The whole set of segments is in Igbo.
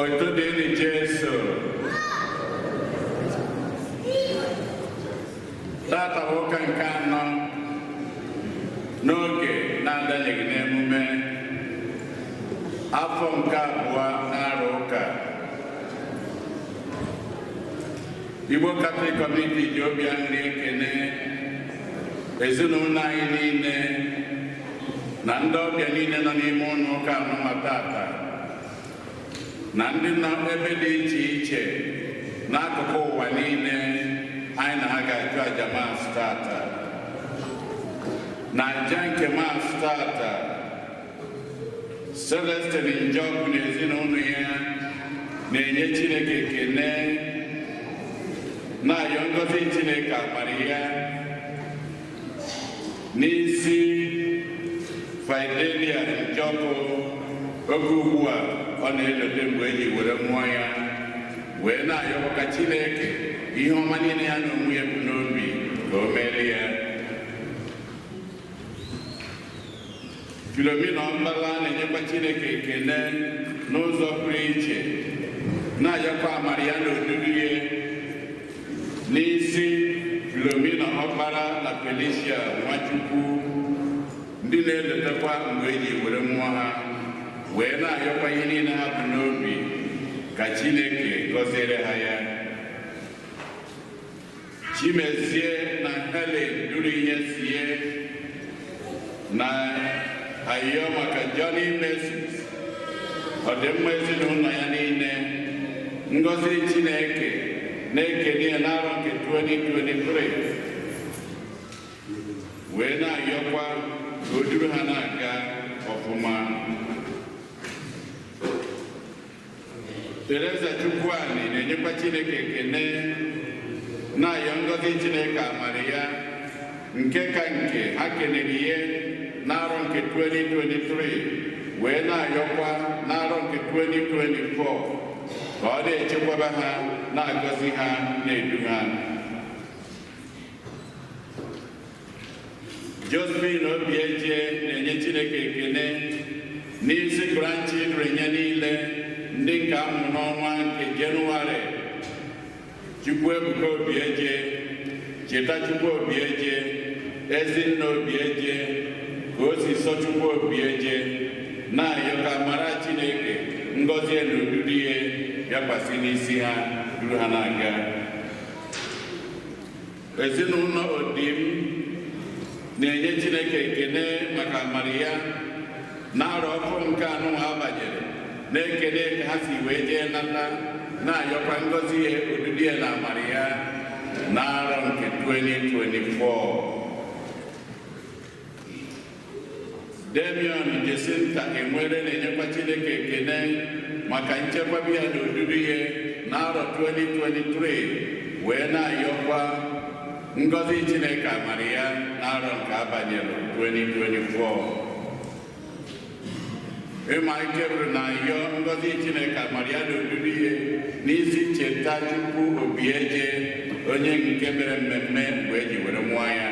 Otito dịrị Jesu. Tata bụ ụka nke anọ n'oge na-adanyeghị n'emume afọ nke abụọ n'arọ ụka. Igbo Catholic Community ji obi aṅụrị ekene ezinụlọ anyị niile na ndị ọbịa niile nọ n'ime ụlọ ụka anụnwa tata na ndị nọ ebe dị iche iche n'akụkụ ụwa niile anyị na ha ga-achụ aja Mass tata. Na aja nke Mass tata, Celestine Njọkụ na ezinụlọ ya na-enye Chineke ekele na-ayọ ngọzi Chineke amara ya n'isi Fidelia Njọkụ oge ugbu a ọ na-elote mgbe eji were mụọ ya, wee na-ayọkwa ka Chineke ihe ọma niile ya na onwe ya bụ n'obi ka o merie ya. Filomena Ọkpala na-enyekwa Chineke ekele n'ụzọ pụrụ iche, na-ayọkwa amara ya na odudu ya n'isi Filomena Ọkpara na Felicia Nwachukwu, ndị na-elotekwa mgbe eji were mụọ ha, wee na-ayọkwa ihe niile ha bụ n'obi ka Chineke gọziere ha ya. Chimezie na Helen duru ihe sie na ayọ maka Johnny Mercies, ọdịmma ezinụlọ ya niile, ngọzi Chineke na-ekene ya n'arọ nke 2023, wee na-ayọkwa ka o duru ha na-aga ọfụma. Teresa Chukwuani na-enyekwa Chineke ekene na-ayọ ngọzi Chineke amara ya nke ka nke ha kelere ihe n'arọ nke 2023, wee na-ayọkwa n'arọ nke 2024 ka ọ na-echekwaba ha, na-agọzi ha, na-edu ha. Josephine Obieje na-enye Chineke ekele n'isi grandchildren ya niile ndị nke amụ n'ọnwa nke Jenụwarị. Chukwuebuka Obieje, Cheta Chukwu Obieje, Ezinna Obieje, ka o si sọ Chukwu Obieje, na-ayọ ka amara Chineke ngọzi na odudu ya bịakwasị n'isi ha, duru ha na-aga. Ezinụlọ Odim na-enye Chineke ekele maka amara ya n'arọ ọfụ nke anụnwa abanyere, na-ekele ka ha si wee jee nata, na-ayọkwa ngọzi ya, odudu ya na amara ya n'arọ nke 2024. Damian Jacinta Enwere na-enyekwa Chineke ekele maka nchekwaba ya na odudu ya n'arọ 2023, wee na-ayọkwa ngọzi Chineke amara ya n'arọ nke abanyere 2024. Ịma ike bụrụ na ayọ ngọzi Chineke amara ya na odudu ya n'isi Cheta Chukwu Obieje, onye nke mere mmemme mgbe eji were mụọ ya.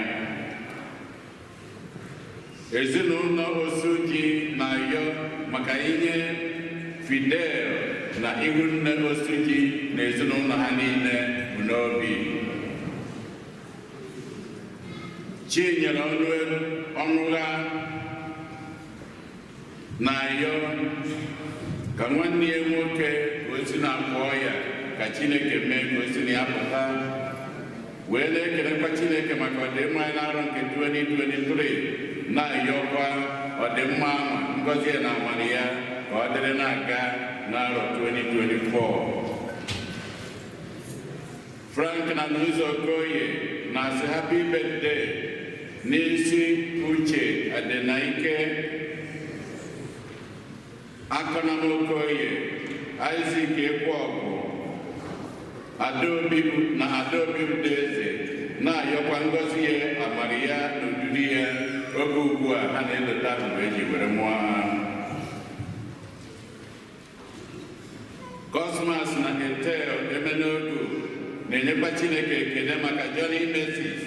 Ezinụlọ Osuji na-ayọ maka ihe Fidel na Ihunne Osuji na ezinụlọ ha niile bụ n'obi. Chinyere Ọnụgha na-ayọ ka nwanne ya nwoke ka o si na-apụọ ya, ka Chineke mee ka o si na ya pụta, wee na-ekelekwa Chineke maka ọdịmma ya n'arọ nke 2023, na-ayọkwa ọdịmma ama ngọzi ya na amara ya ka ọ dịrị na-aga n'arọ 2024. Frank na Luiza Okoye na-asị happy birthday n'isi Uche Adenaike, Akọnam Okoye, Isaac Ekwogu, Adaobi na Adaobi Udeze, na-ayọkwa ngọzi ya, amara ya na odudu ya oge ugbu a ha na-elota mgbe eji were mụọ ha. Cosmas na Etel Emenogu na-enyekwa Chineke ekele maka Johnny Mercies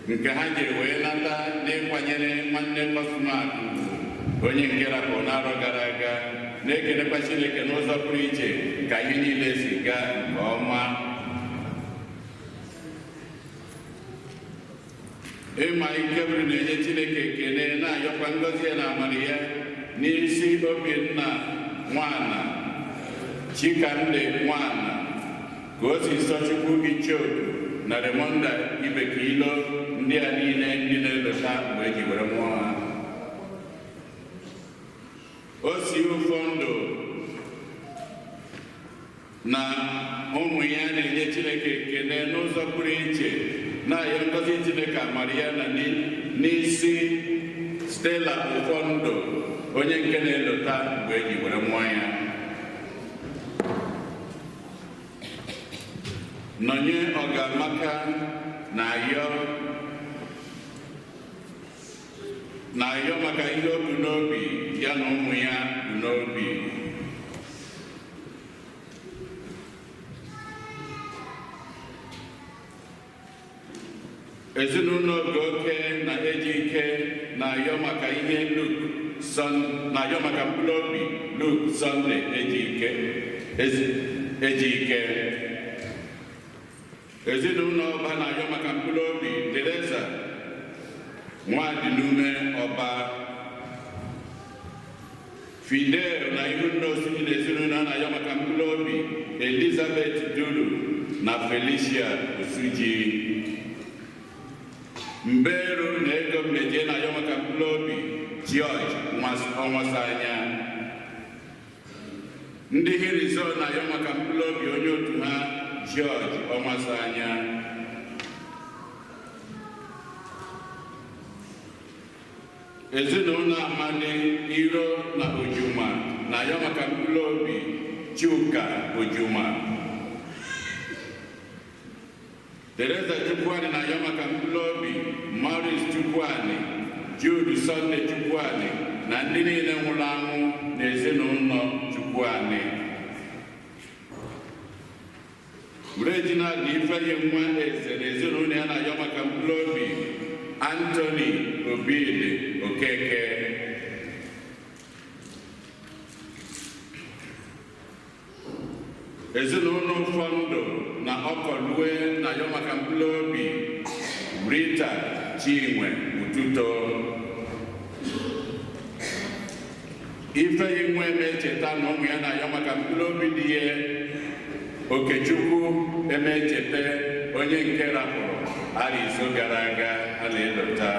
nke ha jiri wee nata n'ịkwanyere nwanne Cosmas ugwu, onye nke rapụrụ n'arọ gara aga, Na-ekenekwa Chineke n'ụzọ pụrụ iche ka ihe niile si gaa nke ọma. Ịma ike bụrụ na-enye Chineke ekele, na-ayọkwa ngọzi ya na amara ya n'isi Obinna Nwana, Chikande Nwana, ka o si sọ Chukwu Ichoku na Remonda Ibekilo, ndị a niile ndị na-elota mgbe eji were mụọ ha. O si ụfọdụ na ụmụ ya na-enye Chineke ekele n'ụzọ pụrụ iche, na-ayọ ngọzi Chineke amara ya na n'isi Stella Ụfọndụ, onye nke na-elota mgbe eji were mụọ ya. Nọnye Ọgamaka na-ayọ maka ihe o bu n'obi ya na ụmụ ya bu n'obi. Ezinụlọ Ogoke na Ejike na-ayọ maka ihe Luke na-ayọ maka mkpụrụ obi Luke Sunday Ejike. Ezinụlọ Ọba na-ayọ maka mkpụrụ obi Teresa Nwadịnume Ọba. Fidel na Ihunna Osuji na ezinụlọ na-ayọ maka mkpụrụ obi Elizabeth Duru na Felicia Osuji. Mberu na Ego Mmeje na-ayọ maka mkpụrụ obi George Ọnwasanya. Ndị Hirizo na-ayọ maka mkpụrụ obi onye otu ha George Ọnwasanya. Ezinụlọ Amadi Iro na Ojuma na-ayọ maka mkpụrụ obi Chuka Ojuma. Teresa Chukwuani na-ayọ maka mkpụrụ obi Maurice Chukwuani, Jude Sunday Chukwuani na ndị niile nwụrụ anwụ na ezinụlọ Chukwuani. Reginald Ifeanyi Nwa Eze na ezinụlọ ya na-ayọ maka mkpụrụ obi Anthony Obidi Okeke. Ezinụlọ Ụfọndụ na Ọkọlue na-ayọ maka mkpụrụ obi Rita Chinwe Ututo. Ifeanyi Nwa Emecheta na ụmụ ya na-ayọ maka mkpụrụ obi dị ya Okechukwu Emecheta, onye nke rapụrụ arọ iso gara aga a na-elota.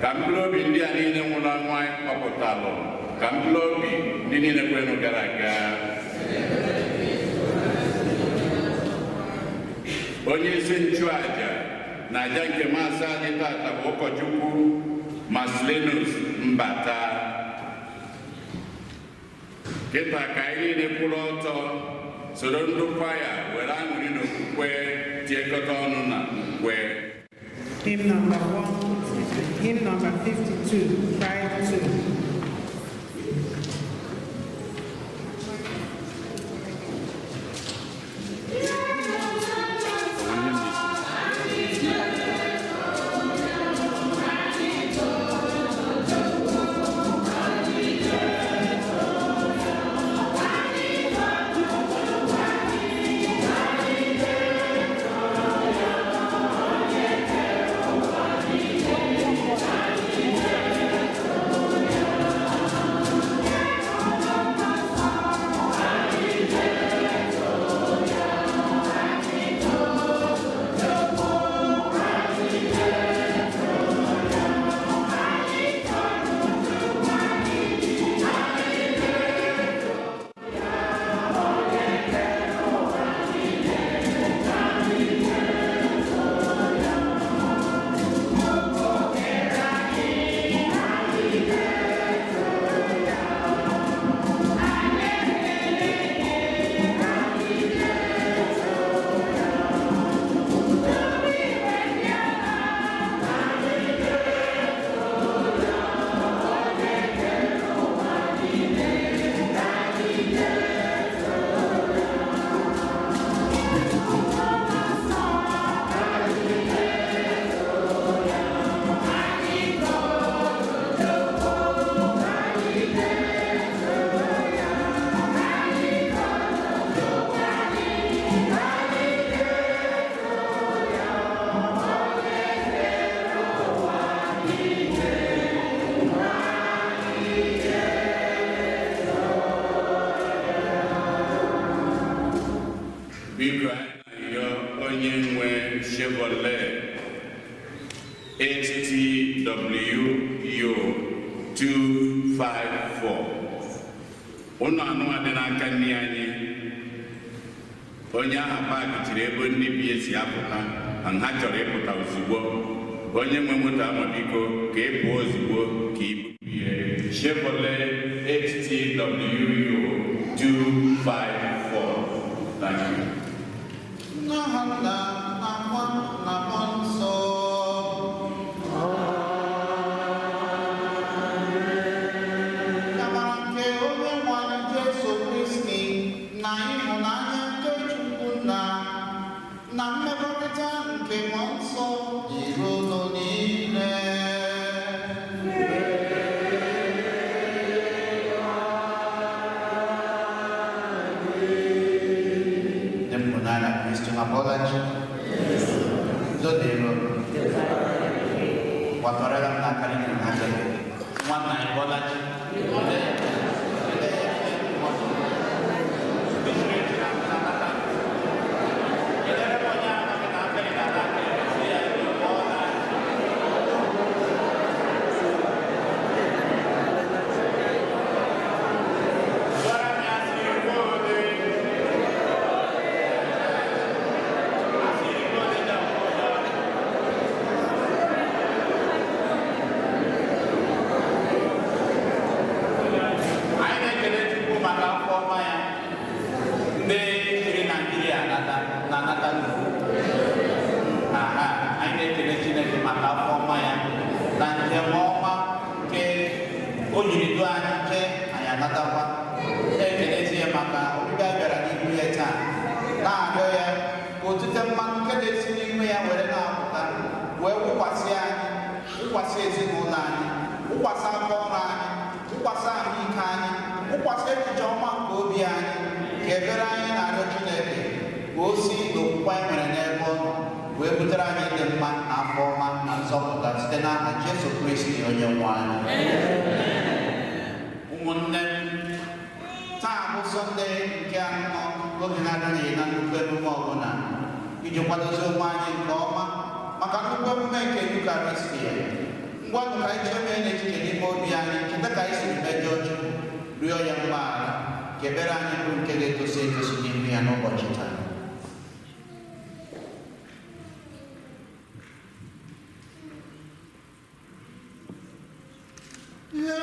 Ka mkpụrụ obi ndị a niile nwụrụ anwụ anyị kpọpụtalụ, ka mkpụrụ obi ndị niile kwenụ gara aga. Onye isi nchụaja na aja nke maasị anyị tata bụ ụkọchukwu Marcelinus Mbata. Kịta ka anyị niile kwụrụ ọtọ soro ndị kwaya were aṅụrị na okwukwe tiekọta ọnụ na ukwe. Hymn number 1, hymn number 52, Pride 2. Yeah. Biko, anyị na-arịọ onye nwe Chevrolet HTWU 254, ụnọ anụnwa dị n'aka nne anyị, onye aha park chiri ebe ndị bi esi apụta na ha chọrọ ịpụta ozugbo. Onye nwe moto ahụ, biko, ka ị pụọ ozugbo ka ibu ihe Chevrolet HTWU 254. Thank you. N'aha Nna na Nwa na Mmụọ Nsọ. Amara nke Onye nwe anyị Jesu Kristi na ịhụnanya nke Chukwu Nna na mmekọrịta nke Mmụọ Nsọ dịrị unu niile. Ndị m hụrụ n'anya Kristo, ha bọọla chi? Udo dịrị unu. Gwatọrọla m n'aka n'ihi na ha bịara. Nwanna anyị, bọọla chi? Ele ya, elere m onye ahụ gị na-abịa n'aka ya, ya bọọla chi. Gwara m ya sị, "Igbo ole?" Anyị na-ekele Chukwu maka afọ ọma ya. Ndị siri Naijiria nata na-anata nnukwu aha. Anyị na-ekele Chineke maka afọ ọma ya na njem ọma nke o jiri duo anyị jee, anyị anatakwa. Na-ekelezi ya maka ọbịbịa bịara n'ihu ya taa, na-arịọ ya ka otute mmanụ nke na-esi n'ime ya were na-apụta wee wụkwasị anyị, wụkwasị ezinụlọ anyị, wụkwasị aka ọrụ anyị, wụkwasị ahụike anyị, wụkwasị echiche ọma nke obi anyị, ka ebere anyị na-arịọ Chineke ka o si n'okwukwe anyị nwere n'ebe ọ nọ wee butere anyị ịdị mma na afọ ọma na nzọpụta, site n'aha Jesu Kristi onye nwe anyị. Ụmụnne m, taa bụ Sọnde nke anọ oge na-adịghị na nnukwu emume ọbụla, iji kwadozi onwe anyị nke ọma maka nnukwu emume nke Yukaristi. Ngwanụ, ka anyị chemee n'echiche n'ime obi anyị, cheta ka anyị siri mejọọ Chukwu, rịọ ya mgbaghara, ka ebere anyị bụ nke ga-etosi etosi n'ihu ya n'ụbọchị taa. Ihe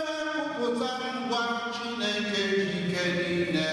kwupụta ngwa Chineke ji ike niile.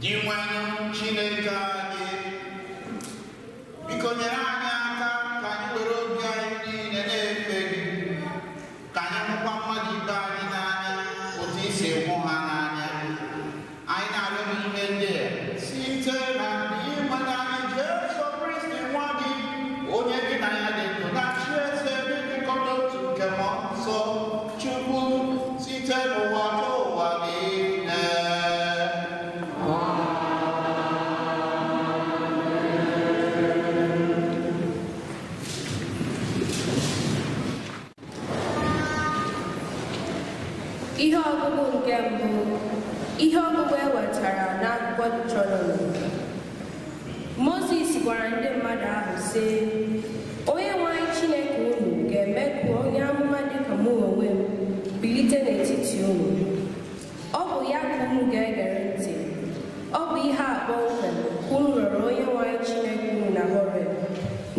Dinwenụ Chineke anyị, biko nyere anyị aka ka anyị were obi anyị niile na-efe gị, ka anyị hụkwa mmadụ ibe anyị n'anya otu i si hụ ha n'anya. Anyị na-arịọ gị ihe ndị a site na Dinwenụ anyị Jesu Kristi nwa gị, onye gị na ya dị ndụ na chi eze ebe dịkọta otu nke Mmụọ Nsọ Chukwu site n'ụwa ruo ụwa niile. Ihe ọgụgụ nke mbụ, ihe ọgụgụ e wetara n'akwụkwọ Deuteronomy. Mozis gwara ndị mmadụ ahụ sị, Onye nwe anyị Chineke unu ga-eme ka onye amụma dịka mụ onwe m bilite n'etiti unu. Ọ bụ ya ka unu ga-egere ntị. Ọ bụ ihe a kpọmkwem ka unu rịọrọ onye nwe anyị Chineke unu na Horeb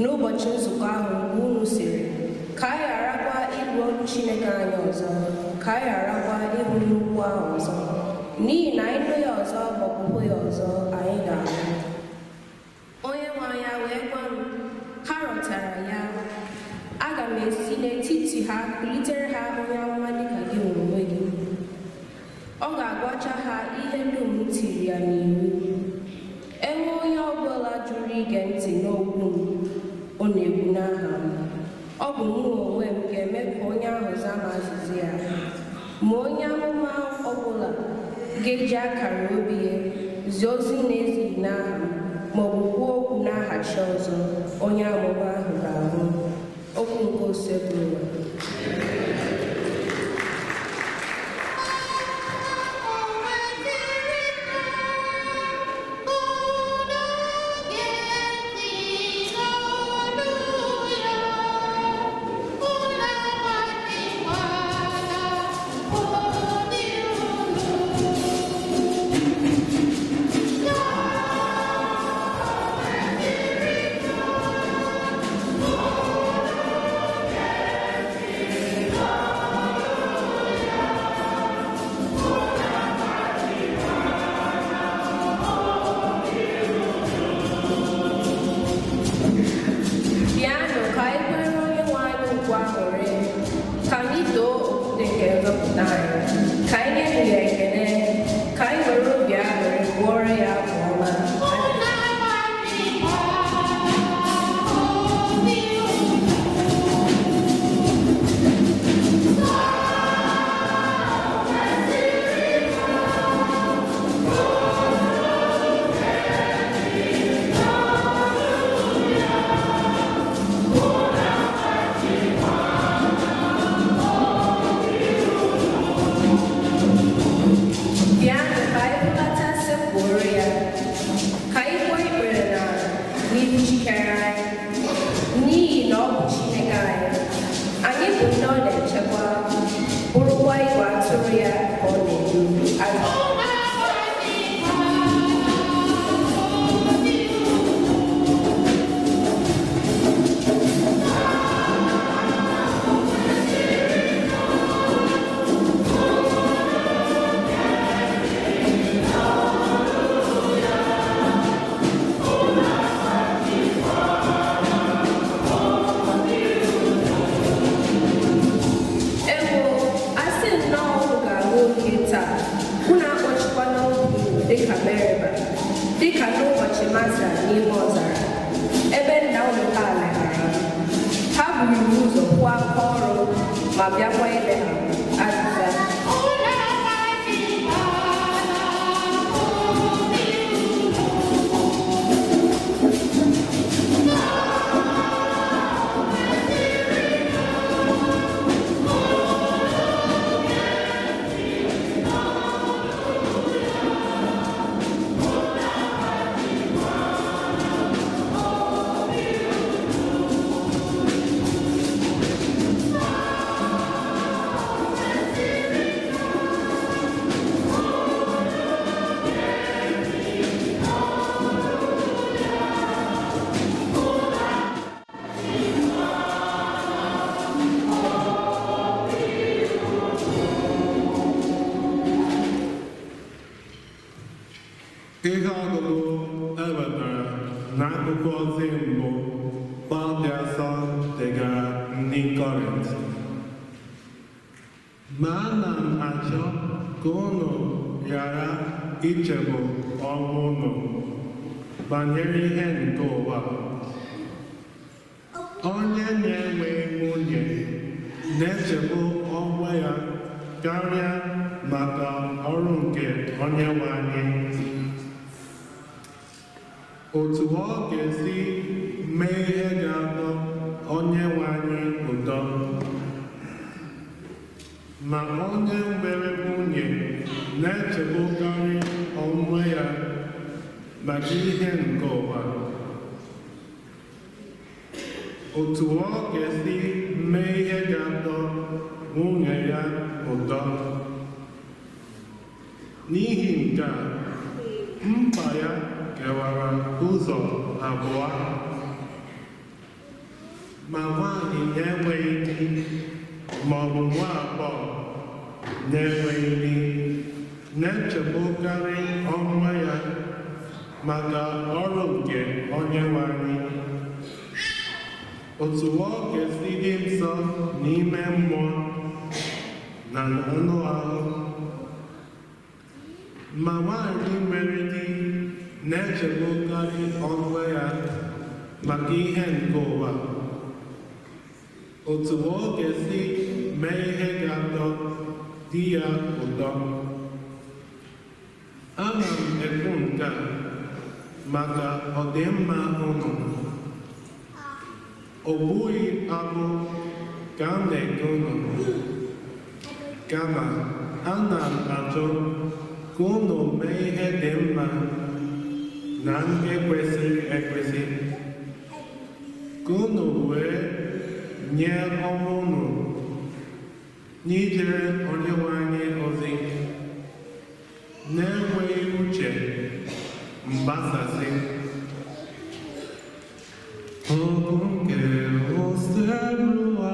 n'ụbọchị nzukọ ahụ mgbe unu sịrị, ka anyị gharakwa ịlụ ọrụ Chineke anyị ọzọ, ka anyị gharakwa ịhụ nnukwu ahụ ọzọ, n'ihi na anyị nụ ya ọzọ maọbụ hụ ya ọzọ, anyị ga-anwụ. Onye nwe anyị wee gwa m, ha rọtara ya, aga m esi n'etiti ha kulitere ha onye amụma dịka gị onwe gị. Ọ ga-agwacha ha ihe dum m tiri ya n'iwu. Enwe onye ọbụla jụrụ ige ntị n'okwu m ọ na-ekwu n'aha m, ọ bụ mụ onwe m ga-eme ka onye ahụ zaa m azịza ya. Ma onye amụma ọbụla ga-eji akara obi ya zie ozi na-ezighị n'aha m maọbụ kwuo okwu n'aha chi ọzọ, onye amụma ahụ ga-anwụ. Okwu nke Osebụrụwa. Bịanụ ka anyị kwere onye nwe anyị ukwu aṅụrị, ka anyị too okwute nke nzọpụta anyị, ka anyị nye ya ekele, ka anyị were obi aṅụrị gụọrọ ya abụ ọma. Bịanụ ka anyị hụlata sekpụrụ ya, ka anyị kpọọ ikpere n'ala n'ihu Chikere anyị, n'ihi na ọ bụ Chineke anyị. Anyị bụ ndị ọ na-echekwa, bụrụkwa igwe atụrụ ya ka ọ na-edu. Azịza. Ewo, asị nnọọ unu ga-ahụ oke taa, unu akpọchikwana obi unu dịka Meriba, dịka n'ụbọchị Masa n'ime ọzara, ebe nna unu ha leghara m. Ha buru ụzọ kwụọ aka ọrụ ma bịakwa ile ha. Azịza. Ihe ọgụgụ e wetara n'akwụkwọ ozi mbụ Pọl dị Asọ degara ndị Kọrint. Ma ana m achọ ka unu ghara ichegbu onwe unu banyere ihe nke ụwa. Onye na-enweghị nwunye na-echegbu onwe ya karịa maka ọrụ nke Onyenwe anyị. Otu ọ ga-esi mee ihe ga-atọ Onyenwe anyị ụtọ. Ma onye nwere nwunye na-echegbukarị onwe ya maka ihe nke ụwa. Otu ọ ga-esi mee ihe ga-atọ nwunye ya ụtọ. N'ihi nke a, mkpa ya kewara ụzọ abụọ. Ma nwaanyị na-enweghị di ma ọ bụ nwa agbọghọ na-enweghị di na-echegbukarị onwe ya maka ọrụ nke Onyenwe anyị. Otu ọ ga-esi dị nsọ n'ime mmụọ na anụ ahụ. Ma nwaanyị nwere di na-echegbukarị onwe ya maka ihe nke ụwa. Otu ọ ga-esi mee ihe ga-atọ di ya ụtọ. Ana m ekwu nke a maka ọdịmma unu. Ọ bụghị abụ ka m na-eke unu, kama ana m achọ ka unu mee ihe dị mma na nke kwesịrị ekwesị, ka unu wee nye onwe unu n'ijere Onyenwe anyị ozi na-enweghị uche mgbasasị. Okwu nke Osebụrụwa.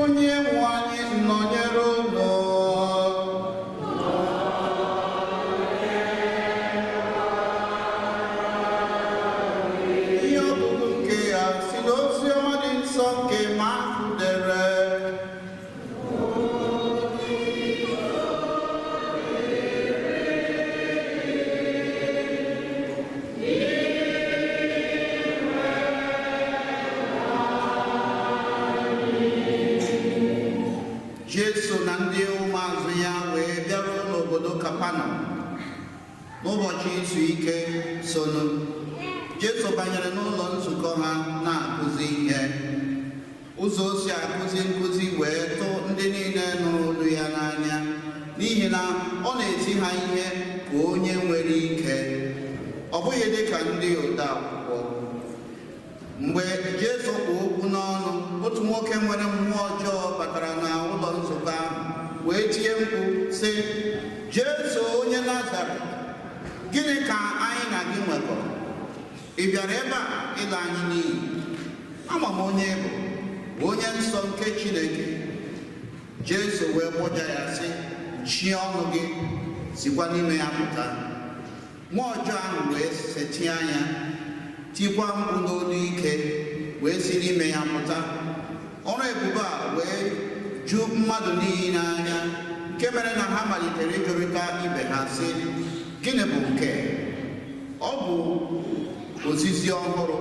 Onye nwe anyị nọnyere unu. Ihe ọgụgụ nke ya si n'ozi ọma dị nsọ nke Mak dere. Jesu na ndị ụmụazụ ya wee bịaruo n'obodo Kapanọm. N'ụbọchị izu ike sonu, Jesu banyere n'ụlọ nzukọ ha na-akụzi ihe. Ụzọ o si akụzi nkụzi wee tụ ndị niile nụrụ olu ya n'anya, n'ihi na ọ na-ezi ha ihe ka onye nwere ike, ọ bụghị dịka ndị odeakwụkwọ. Mgbe Jesu kpụ okwu n'ọnụ, otu nwoke nwere mmụọ ọjọọ batara na ụlọ nzukọ ahụ wee tie mkpu sị, Jesu onye Nazaret, gịnị ka anyị na gị nwekọrọ? Ị bịara ebe a ịla anyị n'iyi? Ama m onye ị bụ, onye nsọ nke Chineke. Jesu wee gbọja ya sị, chie ọnụ gị, sikwa n'ime ya pụta. Mmụọ ọjọọ ahụ wee setie anya, tikwa mkpu n'olu ike, wee si n'ime ya pụta. Ọrụ ebube a wee ju mmadụ niile anya, nke mere na ha malitere ịjụrịta ibe ha sị, gịnị bụ nke? Ọ bụ ozizi ọhụrụ.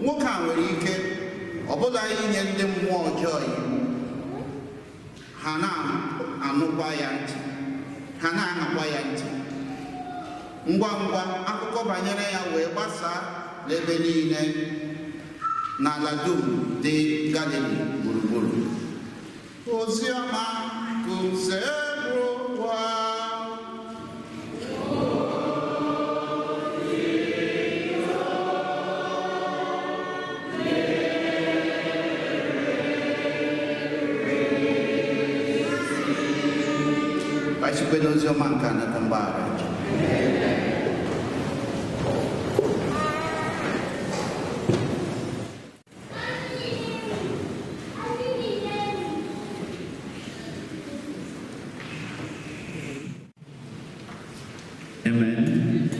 Nwoke a nwere ike ọbụla inye ndị mmụọ ọjọọ iwu, ha na-anụkwa ya ntị, ha na-aṅakwa ya ntị. Ngwa ngwa akụkọ banyere ya wee gbasaa n'ebe niile n'ala dum dị Galili gburugburu. Oziọma kụziere. Anyị sikwe n'oziọma nke a nata mgbaghara njọ. Amen.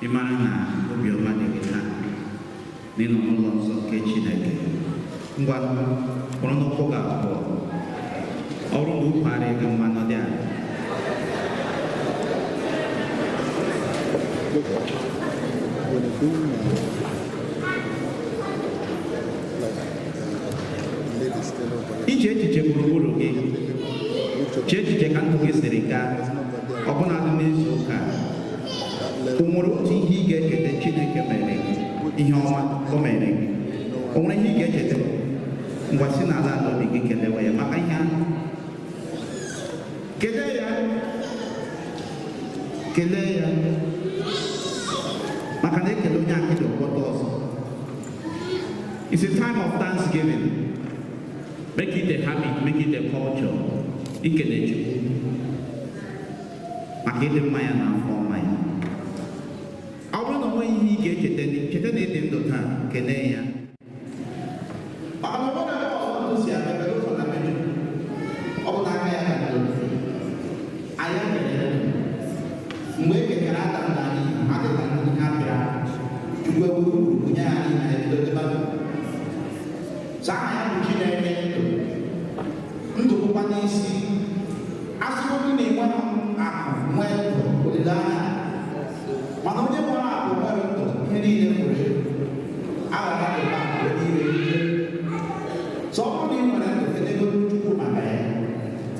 Ị mara na obiọma dị gị taa n'ịnọ n'ụlọ nsọ nke Chineke. Ngwa, kwụrụ n'ụkwụ gị abụọ. Ọ bụrụ na ukwu adịghị gị mma, nọdị ala. Iche echiche gburugburu gị, chee echiche ka ndụ gị siri gaa, ọbụnadị n'izu ụka a. O nwere otu ihe ị ga-echeta Chineke mere gị, ihe ọma o mere gị? O nwere ihe ị ga-echeta? Ngwa, si n'ala ala obi gị kelewe ya maka ihe ahụ. Kelee ya, kelee ya, maka na ekele onye akịdị ọgbọta ọzọ. It's a time of thanksgiving. Make it a habit, make it a culture. Ikele Chukwu maka ịdị mma ya na afọ ọma ya. Ọ bụrụ na o nweghị ihe ị ga-echeta, cheta na ịdị ndụ taa, kelee ya. Maka na ọ bụrụ na ebe ọzọ ndụ si abịa, ebe ụzọ na mmeju, ọ bụ n'aka ya ka ndụ dị. Anyị ekelere ndụ. Mgbe e kechara Adam na anyị, ha dị ka ndị ha pịara. Chukwu ewuru uru nye anyị na ebido debe ndụ. Saa aha ya bụ Chineke ndụ. Ndụ bụkwa n'isi. Asịgodị na enwe akụ nwee ndụ, olileanya. Mana onye nwere akụ nwere ndụ, ihe niile furu efu. Aghara dịba mgbe niile ihe. So ọ bụrụ na ị nwere ndụ, kenegodu Chukwu maka ya.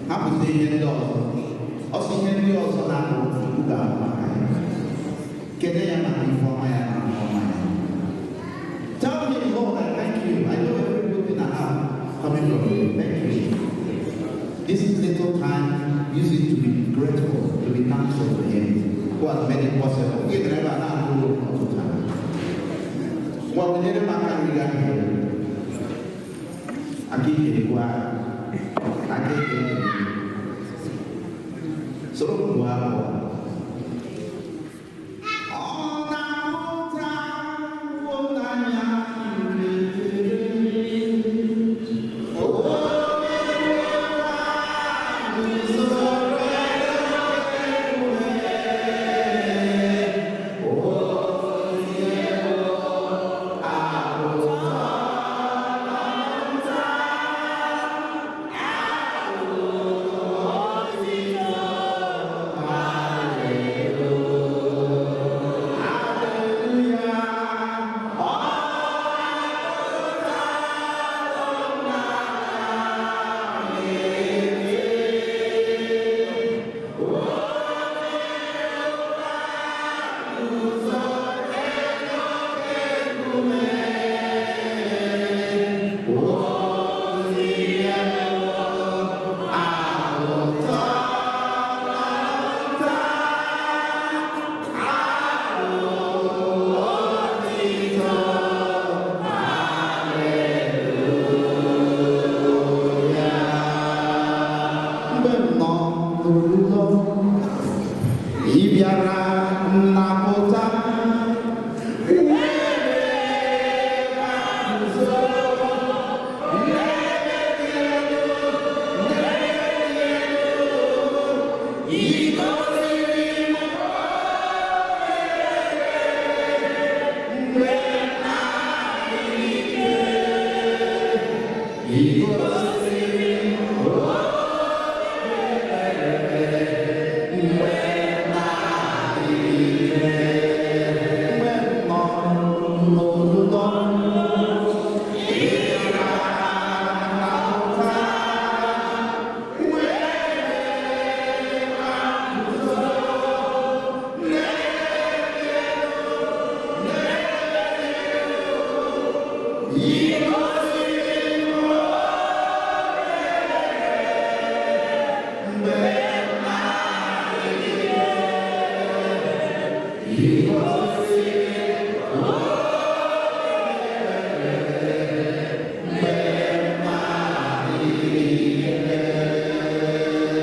Hapụzi ihe ndị ọzọ. Ọ sị ihe ndị ọzọ na-abụ Chukwu ga-abụ maka ya. Kene ya maka ife ọma ya na afọ ọma ya. Tell him, Lord, I thank you. I know every good thing I have coming from you. Thank you. This is little time, use it to be grateful, to be thankful to him who has made it possible. Gị dere ebe a na-atụ ụtụ taa. Ngwa, wenyere m aka nri gị aka. Aka ike gwa aka ike. Soro m gụọ abụọ. Ọ na-amụta ịhụnanya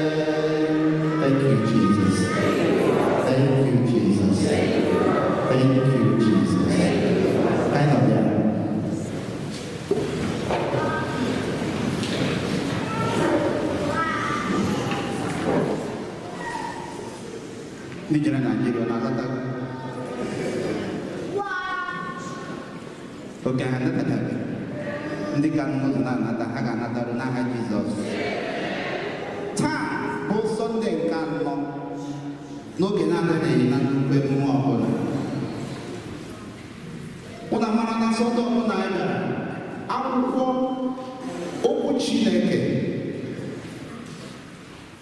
Thank you, Jesus. Thank you, Jesus. Thank you, Jesus. Kind of there. Ndị jere Naijiria na-alọta oke ha anatachaghị. Ndị ka nọ n'ụzọ na-anata ha ga-anataru n'aha Jizọs. Taa bụ Sọnde nke anọ n'oge na-anaghị na nnukwu emume ọbụla. Ụnụ amara na Sọnde ọbụla anyị bịara, akwụkwọ okwu Chineke.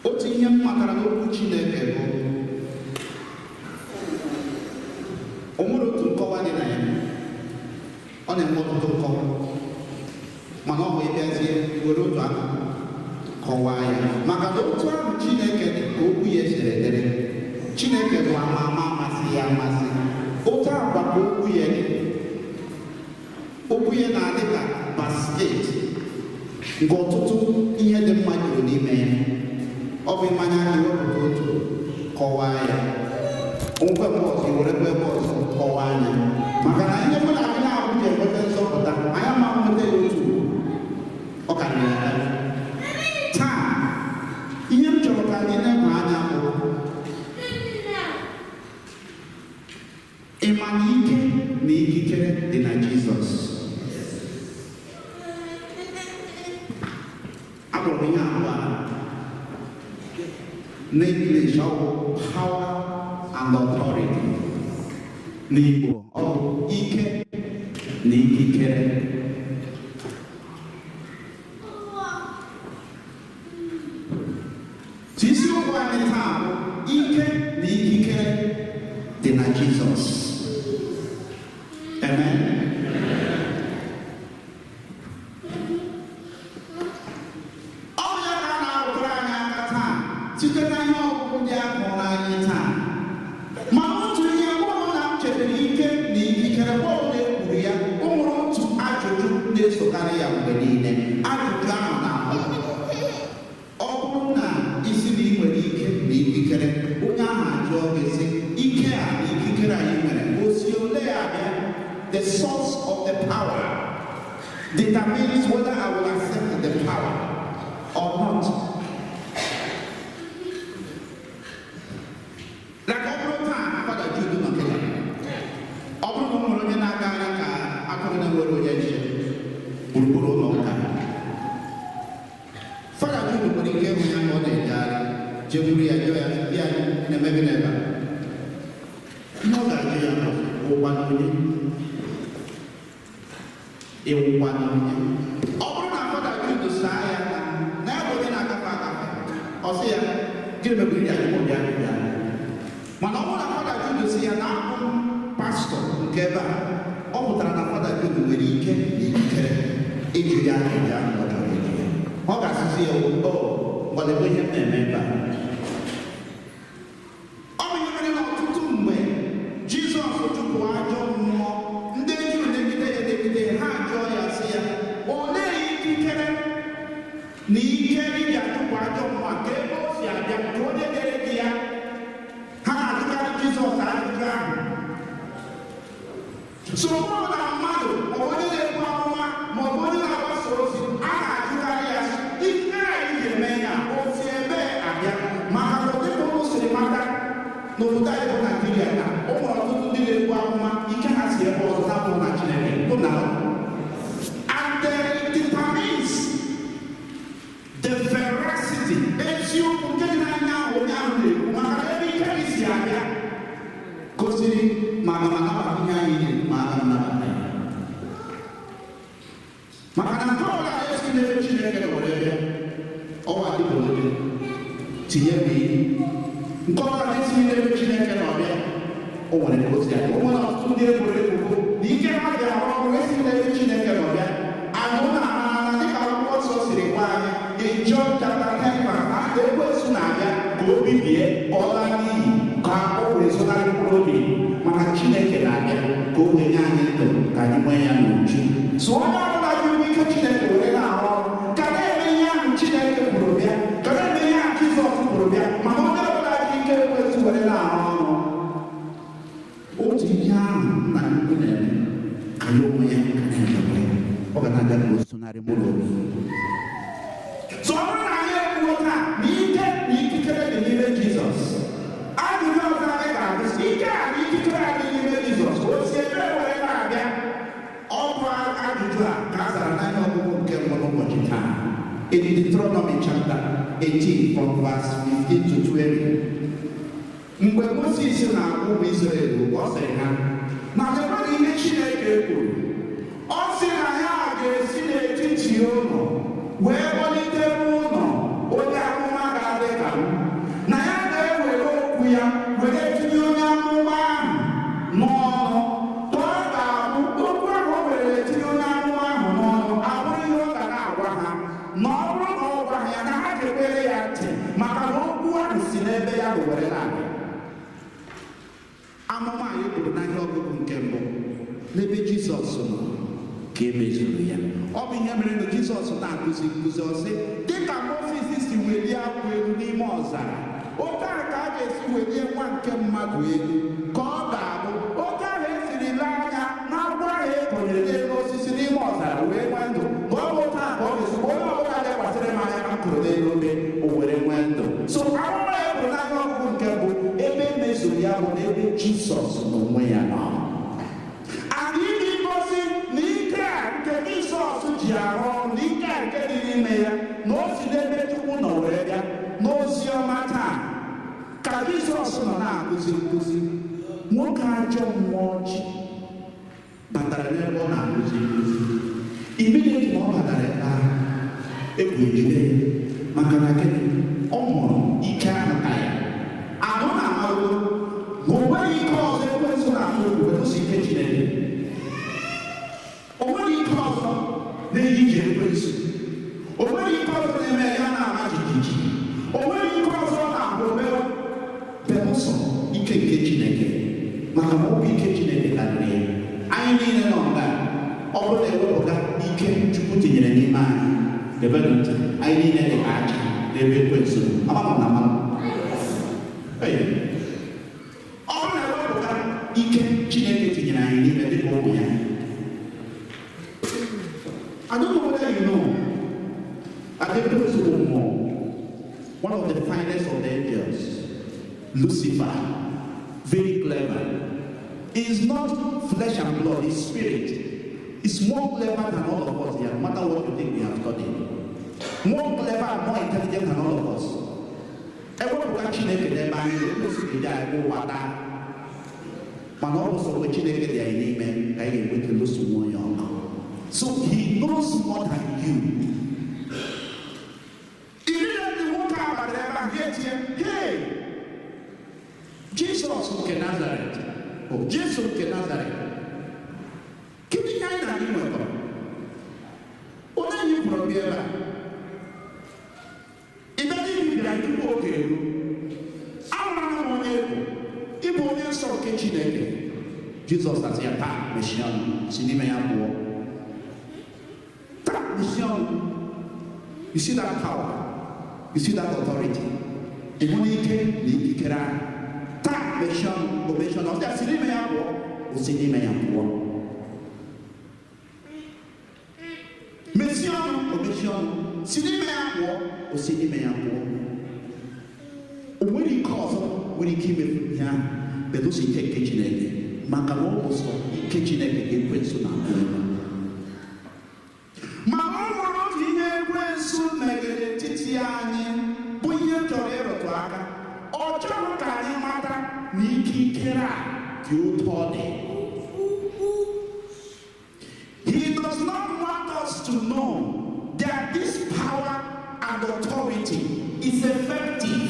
Otu ihe m matara n'okwu Chineke bụ o nwere otu nkọwa dị na ya. Ọ na-enwe ọtụtụ nkọwa, mana ọ bụ ịbịazie were otu akụkụ kọwaa ya, maka na otu ahụ Chineke dị ka okwu ya siri dịrị. Chineke bụ ama ama amasị ya amasị. Otu agwa ka okwu ya dị. Okwu ya na-adị ka basket nke ọtụtụ ihe dị mma juru n'ime ya. Ọ bụ ịmanya aka iwepụta otu kọwaa ya, nkwe mgbe ọzọ iwerekwa ebe ọzọ kọwaa ya, maka na ihe mụ na gị na-abụ ji enweta nzọpụta anyị ama nweta ya otu ọ karịrị akarị. Taa ihe m chọrọ ka anyị leba anya bụ ịma na ike na ikikere dị na Jizọs. Akpọrọ m ihe abụọ a n'English, ọ bụ power and authority. N'Igbo ọ bụ ike na ikikere. Isiokwu anyị taa bụ ike na ikikere dị na Jizọs. Amen. Ọ bụ ya ka a na-arụtụrụ anyị aka taa site na ihe ọgụgụ ndị a gụrụ anyị taa. Ma otu ihe mgbe ọbụla m chetara ike na ikikere, mgbe ọbụla e kwuru ya, o nwere otu ajụjụ na-esokarị ya mgbe niile. Ajụjụ ahụ na-abụ, ọ bụrụ na isi na ị nwere ike na ikikere, onye ahụ ajụọ gị sị, ike a na ikikere anyị nwere, o si ole abịa? The source of the power determines whether I will accept the power or not. Like ọ bụrụ taa, Fada Jude nọ kịta. Ọ bụrụ na o nwere onye na-agagharị ka atụrụ na-enwere onye nche gburugburu ụlọ ụka, Fada Jude nwere ike ịhụ ya ka ọ na-ejegharị, jekwuru ya jụọ ya, "Bịa, na-eme gịnị ebe a?" Ihe ọ ga-ajụ ya bụ, "Ụwa na onye? Ịwụkwa na onye?" Ọ bụrụ na Fada Jude saa ya na ya bụ onye na-agafe agafe, ọ sị ya, "Gịnị mebiri ya ajụjụ bịa bịa?" Mana ọ bụrụ na Fada Jude sị ya na abụ m pastọ nke ebe a, ọ pụtara na Fada Jude nwere ike na ikikere ịjụ ya ajụjụ ahụ ọ chọrọ ịjụ ya. Ọ ga-asịzi ya, "O, ngwalekwa ihe m na-eme ebe a." Ọ bụ ihe mere na ọtụtụ mgbe Jizọs chụpụ ajọ mmụọ, ndị Juu negide ya negide ya, ha jụọ ya sị ya, olee ikikere na ike iji achụpụ ajọ mmụọ ka ebe o si abịa, ka onye nyere gị ya? Ha na-ajụkarị Jizọs ajụjụ ahụ. So ọ bụrụ na mmadụ ma ọ bụ onye na-ebu amụma ma ọ bụ onye na-agbasa ozi, a na-ajụkarị ya sị, ike a iji eme ya, o si ebe abịa? Maka na dịka ụnụ siri mata n'obodo anyị bụ Naijiria na o nwere ọtụtụ ndị na-ebu amụma ike ha si ebe ọzọ na-abụghị na Chineke. Bụ na and it determines Ana m anabata ihe anyị na-ekwu ma aga m anabata ya. Maka na nke ọbụla esi n'ebe Chineke were bịa, ọwa adịgboroja, tinye m ihe. Nke ọbụla na-esi n'ebe Chineke nọ bịa, o nwere ka o si adị. O nwere ọtụtụ ndị eboro ebubo na ike ha ji arụ ọrụ esi n'ebe Chineke nọ bịa. Anyị na-amara dịka akwụkwọ nsọ siri gwa anyị in John chapter 10 verse 9, ekwensu na-abịa ka o bibie, ka ọ laa n'iyi, ka o wee zụnarị mkpụrụ obi, mana Chineke na-abịa ka o wee nye anyị ndụ ka anyị nwee ya n'uju. So onye ọbụla ji ike Chineke were na-arụ ọrụ ka na-eme ihe ahụ Chineke kwuru bịa, ka na-eme ihe ahụ Jizọs kwuru bịa, mana onye ọbụla ji ike ekwensu were na-arụ ọrụ, otu ihe ahụ nna ya ukwu na-eme ka ya onwe ya ka na-emekwa ya, ọ ga na-abịa ka o sonarị mkpụrụ obi. So ọ bụrụ na anyị ekwuo taa na ike na ikikere dị n'ime Jizọs, ajụjụ ọzọ anyị ga-ajụ sị, ike a na ikikere a dị n'ime Jizọs, o si ebe were na-abịa? Ọ bụ ajụjụ a ka a zara n'anya ọgụgụ nke mbụ n'ụbọchị taa. In Deuteronomy chapter 18 from verse 15 to 20, mgbe Moses na-agwa ụmụ Izrel okwu, ọ sịrị ha na lekwanụ ihe Chineke kwuru. Ọ sị na ya ga-esi n'etiti ụnụ wee kpọlitere ụnụ onye amụma ga-adị ka m, na ya ga-ewere okwu ya were tinye onye amụma ahụ n'ọnụ, ka ọ ga-abụ okwu ahụ o were tinye onye amụma ahụ n'ọnụ abụrụ ihe ọ ga na-agwa ha, na ọ bụrụ na ọ gwa ha ya na ha ga-ekwere ya ntị, maka na okwu ahụ si n'ebe ya bụ were na-abịa. Amụma anyị kwuru n'ahịa ọgụgụ nke mbụ n'ebe Jizọs nọ ka e mezuru ya. Ọ bụ ihe mere na Jizọs na-akụzi nkụzi, ọ sị, dịka Mozis si welie akwụ elu n'ime ọzara, otu a ka a ga-esi welie nwa nke mmadụ elu, ka ọ ga-abụ otu ahụ esiri lee anya na agwọ ahụ e konyere n'elu osisi n'ime ọzara wee nwee ndụ, ka ọ bụ otu a ka ọ ga-esi onye ọbụla lekwasịrị m anya ka m kụrụ n'elu obe, o were nwee ndụ. So amụma ya kwuru n'ahịa ọgụgụ nke mbụ, ebe mezuru ya bụ n'ebe Jizọs n'onwe ya nọ. Anyị iji gosi na ike a nke Jizọs ji arụ ọrụ, na ike a nke dị n'ime ya, na o si n'ebe Chukwu nọ were bịa. N'ozi ọma taa ka Jizọs nọ na-akụzi nkụzi, nwoke ajọ mmụọ ji batara n'ebe ọ na-akụzi nkụzi. Immediately ma ọ batara ebe ahụ, egwu ejide ya, maka na gịnị? Ọ mụrụ ike ahụ ka ya. Ahụ na-amalụ na o nweghị ike ọzọ ekwensu na-atụ egwu belụsọ ike Chineke. O nweghị ike ọzọ na-eyi ije ekwensu. O nweghị ike ọzọ na-eme ya na-ama jijiji. O nweghị ike ọzọ na-abụ omewe belụsọ ike nke Chineke, maka na ọ bụ ike Chineke karịrị ya. Anyị niile nọ nga, ọ bụrụ na ewepụta ike Chukwu tinyere n'ime anyị, debenụ ntị, anyị niile dị ka aja n'ebe ekwensu nọ. Ama m na ama m. Ee. Ọ bụrụ na ewepụta ike Chineke tinyere anyị n'ime dịka ụmụ ya. I don't know whether you know, at the ekwensu bụ mmụọ, one of the finest of the angels, Lucifer, very clever. Is not flesh and blood, it's spirit. It's more clever than all of us here, no matter what you think we have studied. More clever and more intelligent than all of us. Ewepụta Chineke n'ebe anyị nọ, ekwensu ga-eji anyị ụwa taa. Mana ọ bụ sọ mgbe Chineke dị anyị n'ime ka anyị ga-enweta lụso nwa onye ọgụ. So he knows more than you. Immediately nwoke a batara ebe ahụ, ya etinye, "Hey, Jizọs nke Nazaret, o Jesu nke Nazaret, kedu ihe anyị na anyị nwekọrọ? Onye anyị pụrụ bịa ebe a? Ị bịa n'ibibiri anyị tupu oge eruo. Amara m onye bụ, ị bụ onye nsọ nke Chineke." Jizọs asị ya, taa mechie ọnụ, si n'ime ya pụọ. Taa mechie ọnụ. You see that power? You see that authority? Ị hụ n'ike na ikikere ahụ? Taa mechie ọnụ, o mechie ọnụ. Ọ sị ya, si n'ime ya pụọ, o si n'ime ya pụọ. Mechie ọnụ, o mechie ọnụ. Si n'ime ya pụọ, o si n'ime ya pụọ. O nwere ike ọzọ nwere ike imefu ihe ahụ, belụsọ ike nke Chineke, maka na ọ bụ sọ ike Chineke ka ekwensu na-atụ egwu. Ma ọ nwere otu ihe ekwensu megere n'etiti anyị bụ ihe m chọrọ ịrụtụ aka. Ọ chọghị ka anyị mata na ikikere a dị otu ọ dị. He does not want us to know that this power and authority is effective.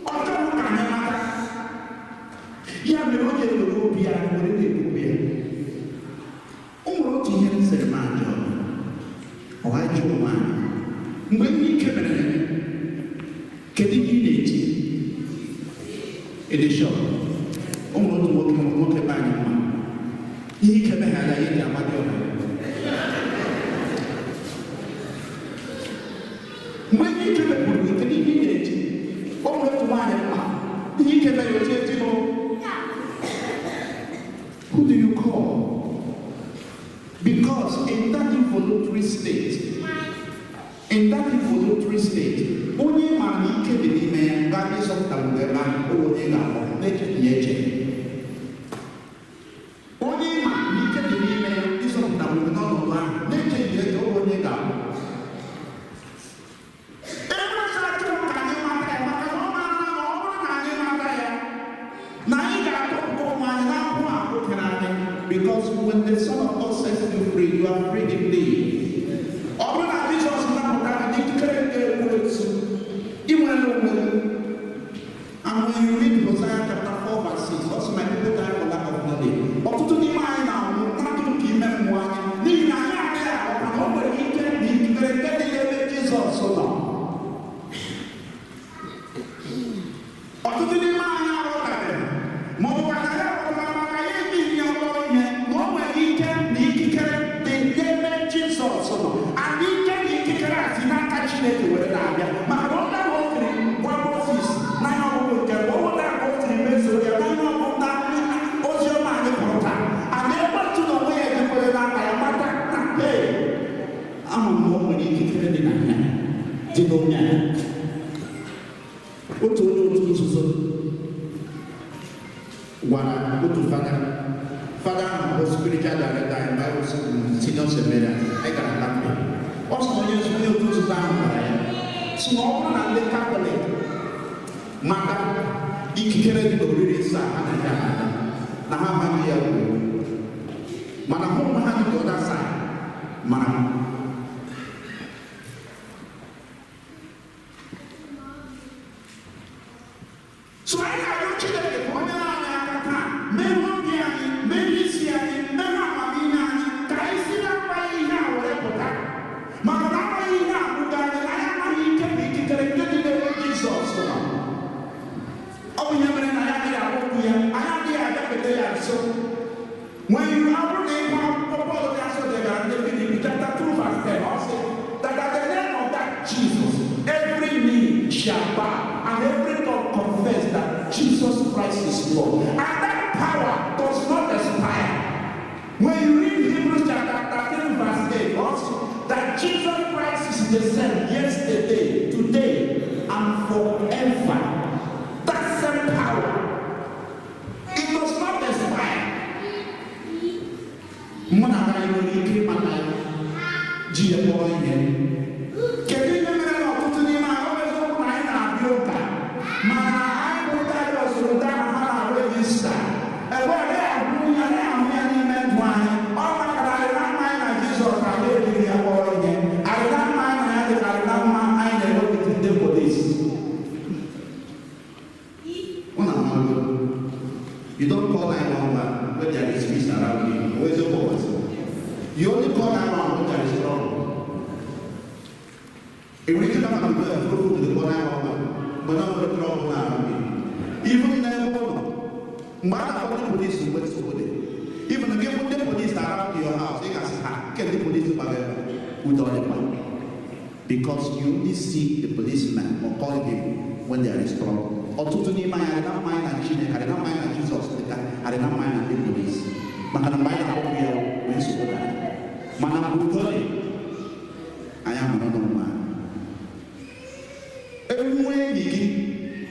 Ọ chọrọ ka anyị mata. Ya mere o ji ewere obi anyị were na-ekwukwu ya. O nwere otu ihe m sịrị m ajọ. Ọ ajọ onwe anyị. Mgbe ihe ike mere ya, kedu ihe ị na-eji? Ịdị shọ. O nwere otu nwoke nwoke be anyị mma. Ihe ike meghara ya eji amadị ọha. Mgbe ihe ike mepụrụ gị, kedu ihe ị na-eji? O nwere otu nwaanyị mma. Ihe ike mere otu eji hụ. Who do you call? Because in that involuntary state, onye ma na ike dị n'ime ya ga ịzọpụta mgbe ebe ahụ onye ga-akpọ na-echeghị ya eche. Onye ma na ike dị n'ime ya ịzọpụta mgbe n'ọnọdụ ahụ na-echeghị ya eche onye ga-akpọ. Ekwensu achọghị ka anyị mata ya maka na ọ maara na ọ bụrụ na anyị mata ya na anyị ga-atọpụta ụmụ anyị n'ahụhụ ahụ kere anyị. Because when the Son of God sets you free, you are free indeed. Ọ bụrụ na Jizọs napụtara gị n'ikikere nke ekwensu, ị nwere onwe gị. And when you read Hosea chapter 4 verse 6, also my people die for lack of knowledge. Ọtụtụ n'ime anyị na-anwụ mmadụ nke ime mmụọ anyị n'ihi na anyị adịghị aghọta na o nwere ike na ikikere nke dị n'ebe Jizọs nọ. Ọtụtụ n'ime anyị aghọtabeghị ma ọ bụkwa na ya aghọtara maka ya ejighị ya kpọrọ ihe na o nwere ike na ikikere dị n'ebe Jizọs nọ. And ike na ikikere a si n'aka Chineke were na-abịa maka na ọ dara o siri gwa Mozis na ihe ọgụgụ nke mbụ, ọ dara ka o siri mezuo ya na ihe ọgụgụ na ozi ọma anyị pụrụ taa. And ekwensu na onwe ya ejekwere n'aka ya mata na ee ama m na o nwere ikikere dị na ya dị n'onye ya. Otu onye otu nzuzo gwara otu fada fada ahụ bụ spiritual director anyị Bible school senior seminary anyị gara Tampa. Ọ sị na onye onye otu nzuzo ahụ gwara ya sị na ọ bụrụ na ndị Katọlik mata ikikere dị n'oriri nsọ a ha na-eji anata na ha amaghị ya kwuo mana hụ onwe ha dị the other side mara. So anyị na-arịọ Chineke ka o nyere anyị aka taa mee obi anyị, mee isi anyị, mee amamihe anyị ka anyị si na-akpaghị ihe a were pụta. Maka na amaghị ihe a bụga anyị na anyị amaghị ike na ikikere nke dị n'ebe Jizọs nọ. Ọ bụ ihe mere na anyị adịghị akpọkwu ya, anyị adịghị agafete ya nso. When you abụrụ na ịgụ akwụkwọ Pọl dị asọ degara ndị Filipi chapter 2 verse 10, ọ sị that at the name of that Jesus, every knee shall bow and every tongue confess that Jesus Christ is Lord. And that power does not expire. When you read Hebrews chapter 13 verse 8, also, that Jesus Christ is the same yesterday, today, and forever. That same power, it does not expire. Mụ na anyị nwere ike ịmata ya, ji ya kpọrọ ihe. Kedu ihe mere na ọtụtụ n'ime anyị ọ bụ eziokwu na anyị na-abịa ụka mana anyị bụ ndị anyị ọzụrụ ndị ahụ ha na-arejista ebe ọ dịghị ahụ ya na-ahụ ya n'ime ndụ anyị ọ maka na arịna mma anyị na Jizọs anyị ejiri ya kpọrọ ihe. Arịna mma anyị na ya dị ka arịna mma anyị na-ewepụta ndị polisi. Unu amago, you don't call 911 when there is peace around you. Where's your voice? You only call 911 when there is trouble. Original man will go to the call 911, but not when trouble around you. Even now, mgbe a na-akpọ ndị polisi mgbe nsogbu dị. Even gị bụ ndị polisi around your house, ị ga-asị ha nke ndị polisi gbara ebe udo dịkwa. Because you only see the policeman or call him when there is trouble. Ọtụtụ n'ime anyị arịna mma anyị na Chineke, arịna mma anyị na Jizọs dịka arịna mma anyị na ndị polisi. Maka na mgbe anyị na-akpọpụ ya mgbe nsogbu dara. Mana mgbe udo dị, anyị amara n'onwe anyị. Enwe enyi gị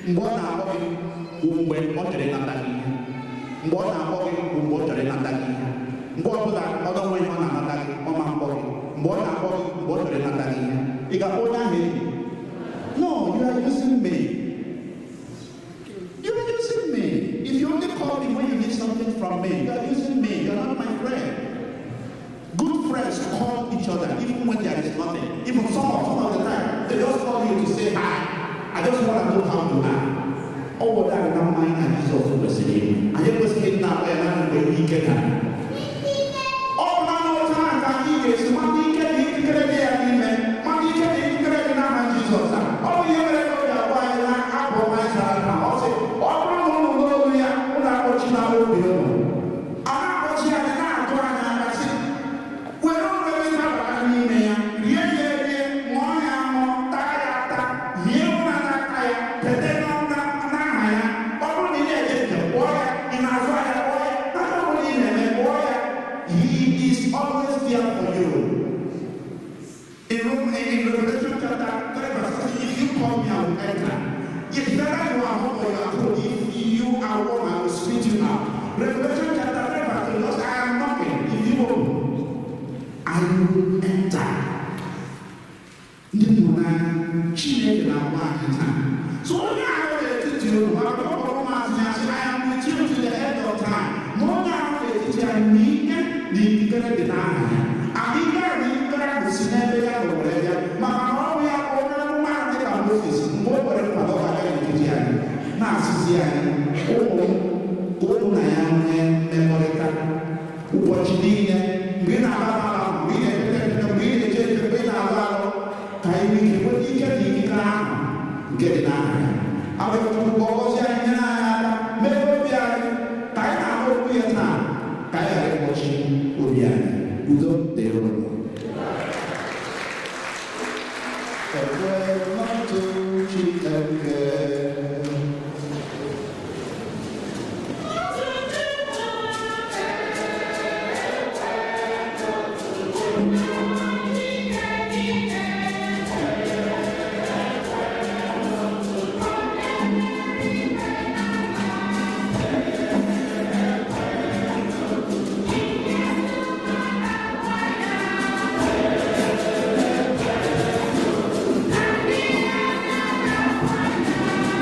mgbe ọ na-akpọ gị bụ mgbe ọ chọrọ ịnata gị ihe. Mgbe ọ na-akpọ gị bụ mgbe ọ chọrọ ịnata gị ihe. Mgbe ọ bụla ọ dọnwe ihe ọ na-anata gị, ọ ma mkpọ gị. Mgbe ọ na-akpọ gị, mgbe ọ chọrọ ịnata gị ihe. Ị ga-akpọ onye ahụ enyi? No, you are using me. You are using me. If you Even when there is nothing. Even some of the time, they just call you to say hi. I just want to know how you are. Ọ bụ anyị na mma anyị na Jizọs kwesịrị ịbụ. Anyị ekwesịghị ịdị na-akpa ya naanị mgbe ihe ike dara. Ọ bụ naanị otu ahụ ka anyị ga-esi mata ike na ikikere dị ya n'ime, mata ike na ikikere dị n'aha Jizọs a. Ọ bụ ihe mere na o ji agwa anyị na abụ ọma anyị zara taa. Ọ sị, ọ bụrụ na unu nụrụ olu ya, unu akpọchila obi unu. A na-akpọchi anyị na-atụ anyị aka sị, were onwe gị dabara n'ime ya, rie ya erie, ṅụọ ya aṅụ, taa ya ata, hie ụra n'aka ya, tete n'ụra n'aha ya. Ọ bụrụ na ị na-eje njem, kpọọ ya, ị na-azụ ahịa, kpọọ ya, n'aka ọ bụla ị na-eme, kpọọ ya. He is always there for you. In Revelation chapter 3 verse 16, if you call me, I will enter. If whether you are hot or you are cold, if you are warm, I will spit you out. Revelation chapter 3 verse 3, just I am knocking. If you open, I will enter. Ndị mụrụ n'anya, Chineke na-agwa anyị taa. So onye ahụ n'etiti unu, maka ọ kpọrọ ụmụazụ ya sị, I am with you to the end of time. Na onye ahụ n'etiti anyị na ike na ikikere dị n'aha ya. And ike na ikikere ahụ si n'ebe ya nọ were bịa, maka na ọ bụ ya bụ onye amụma ahụ dị ka Moses mgbe o kwere nkwa na ọ ga-abịa n'etiti anyị, na-asịzi anyị, ụmụ m, ka unu na ya nwee mmekọrịta ụbọchị niile, mgbe ị na-ala ala, mgbe ị na-etete etete, mgbe ị na-eje eje, mgbe ị na-alụ alụ, ka anyị nwee ike nweta ike na ikikere ahụ nke dị n'aha ya. Arịọ Chukwu ka ọ gọzie anyị, nyere anyị aka, mee obi anyị ka anyị na-ahụ okwu ya taa, ka anyị ghara ịkpọchi obi anyị. Udo dịrị unu. Ekwe n'otu Chineke. Thank you.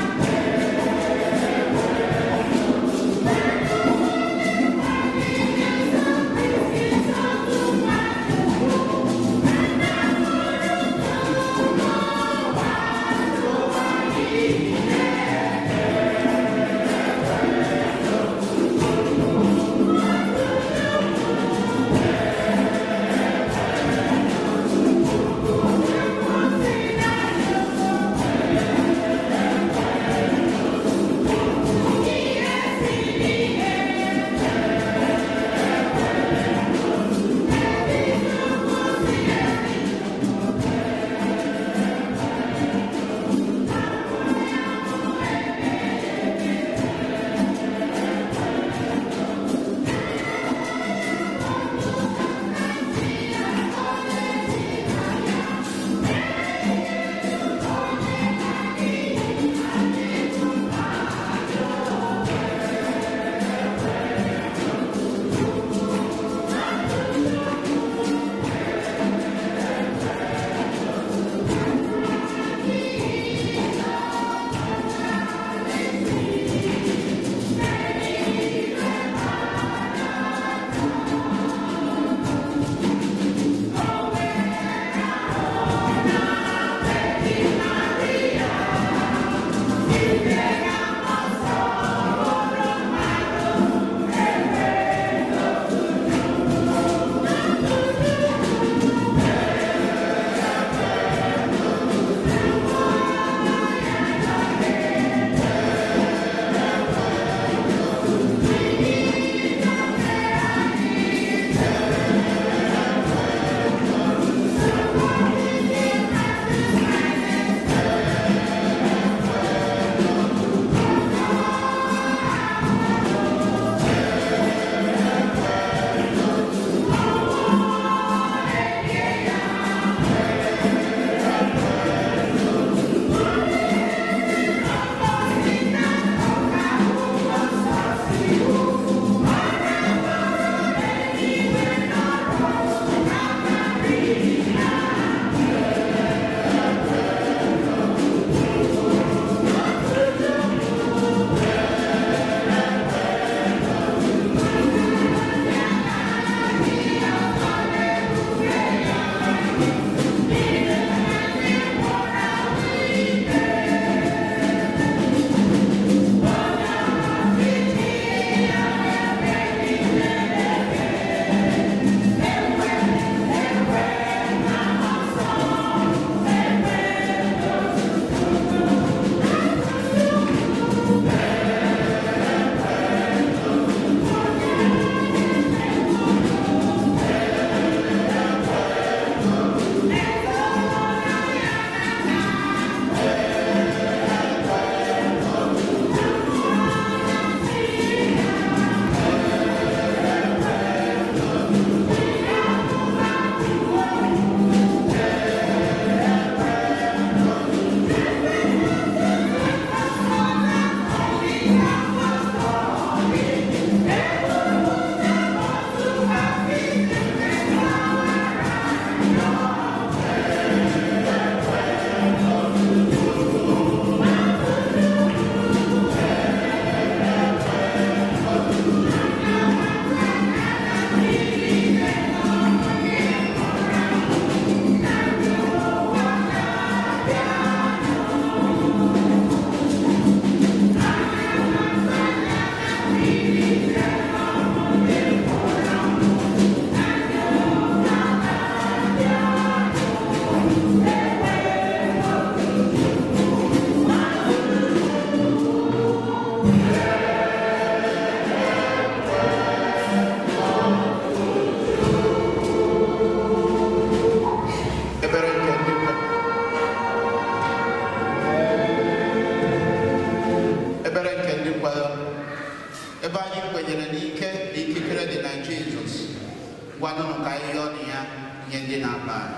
na-akpa anyị.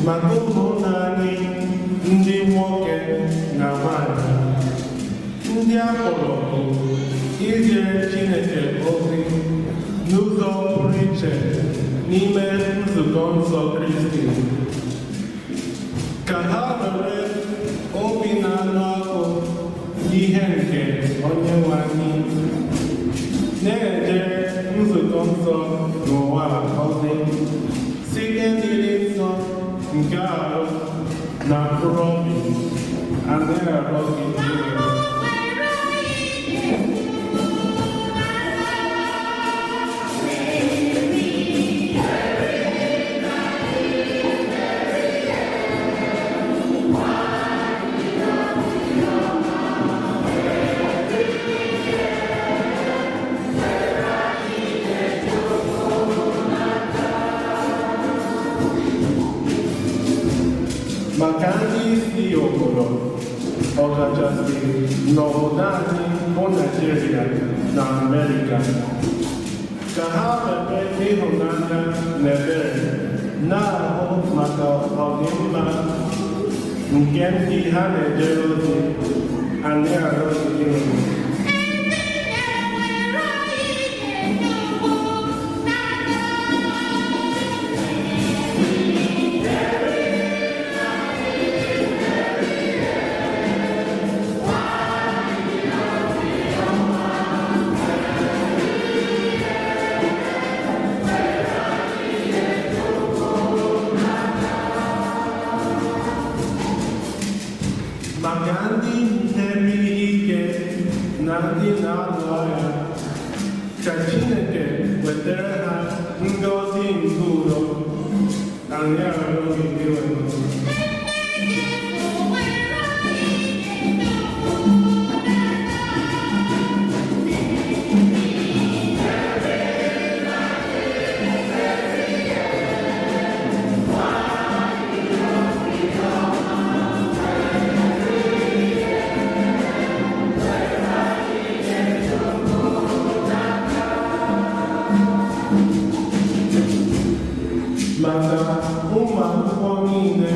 Maka ụmụnna anyị ndị nwoke na nwanyị, ndị a kpọrọ bụ ijere Chineke ozi n'ụzọ pụrụ iche n'ime nzukọ nsọ Kristi, ka ha were obi na-anụ ọkụ ihe nke Onyenwe anyị na-ejere nzukọ nsọ n'ụwa ozi site n'ịdị nsọ nke ahụ na mkpụrụ obi. Anyị arịọ gị. Maka ndị isi obodo, ọkachasị n'obodo anyị bụ Naịjirịa na Amerịka, ka ha were ịhụnanya na ebere na-ahụ maka ọdịmma nke ndị ha na-ejere ozi. Anyị arịọ gị. Maka ndị na-eme ihe ike na ndị na-alụ agha, ka Chineke wetara ha ngọzi nke udo. Anyị arịọ gị. Maka ụmụ akwụkwọ niile,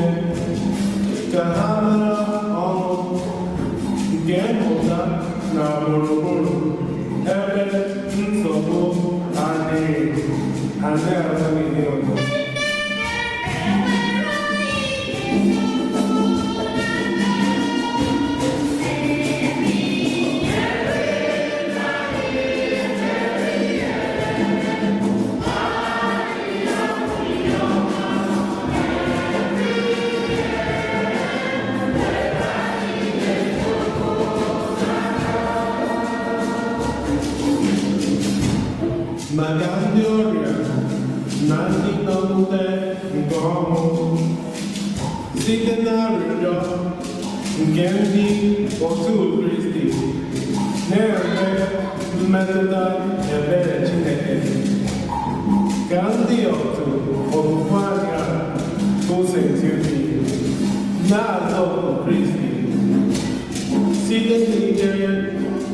ka ha mara ọrụ nke mmụta na gburugburu ebe nsogbu adịghị. Anyị arịọ gị ọzọ. Maka ndị ọrịa na ndị nọ n'ute nke ọnwụ, site n'arịrịọ nke ndị otu Kristi na-enwe mmetụta ebere Chineke, ka ndị otu okwukwe anyị a bụ St. Eugene na-azọ Kristi site n'ijere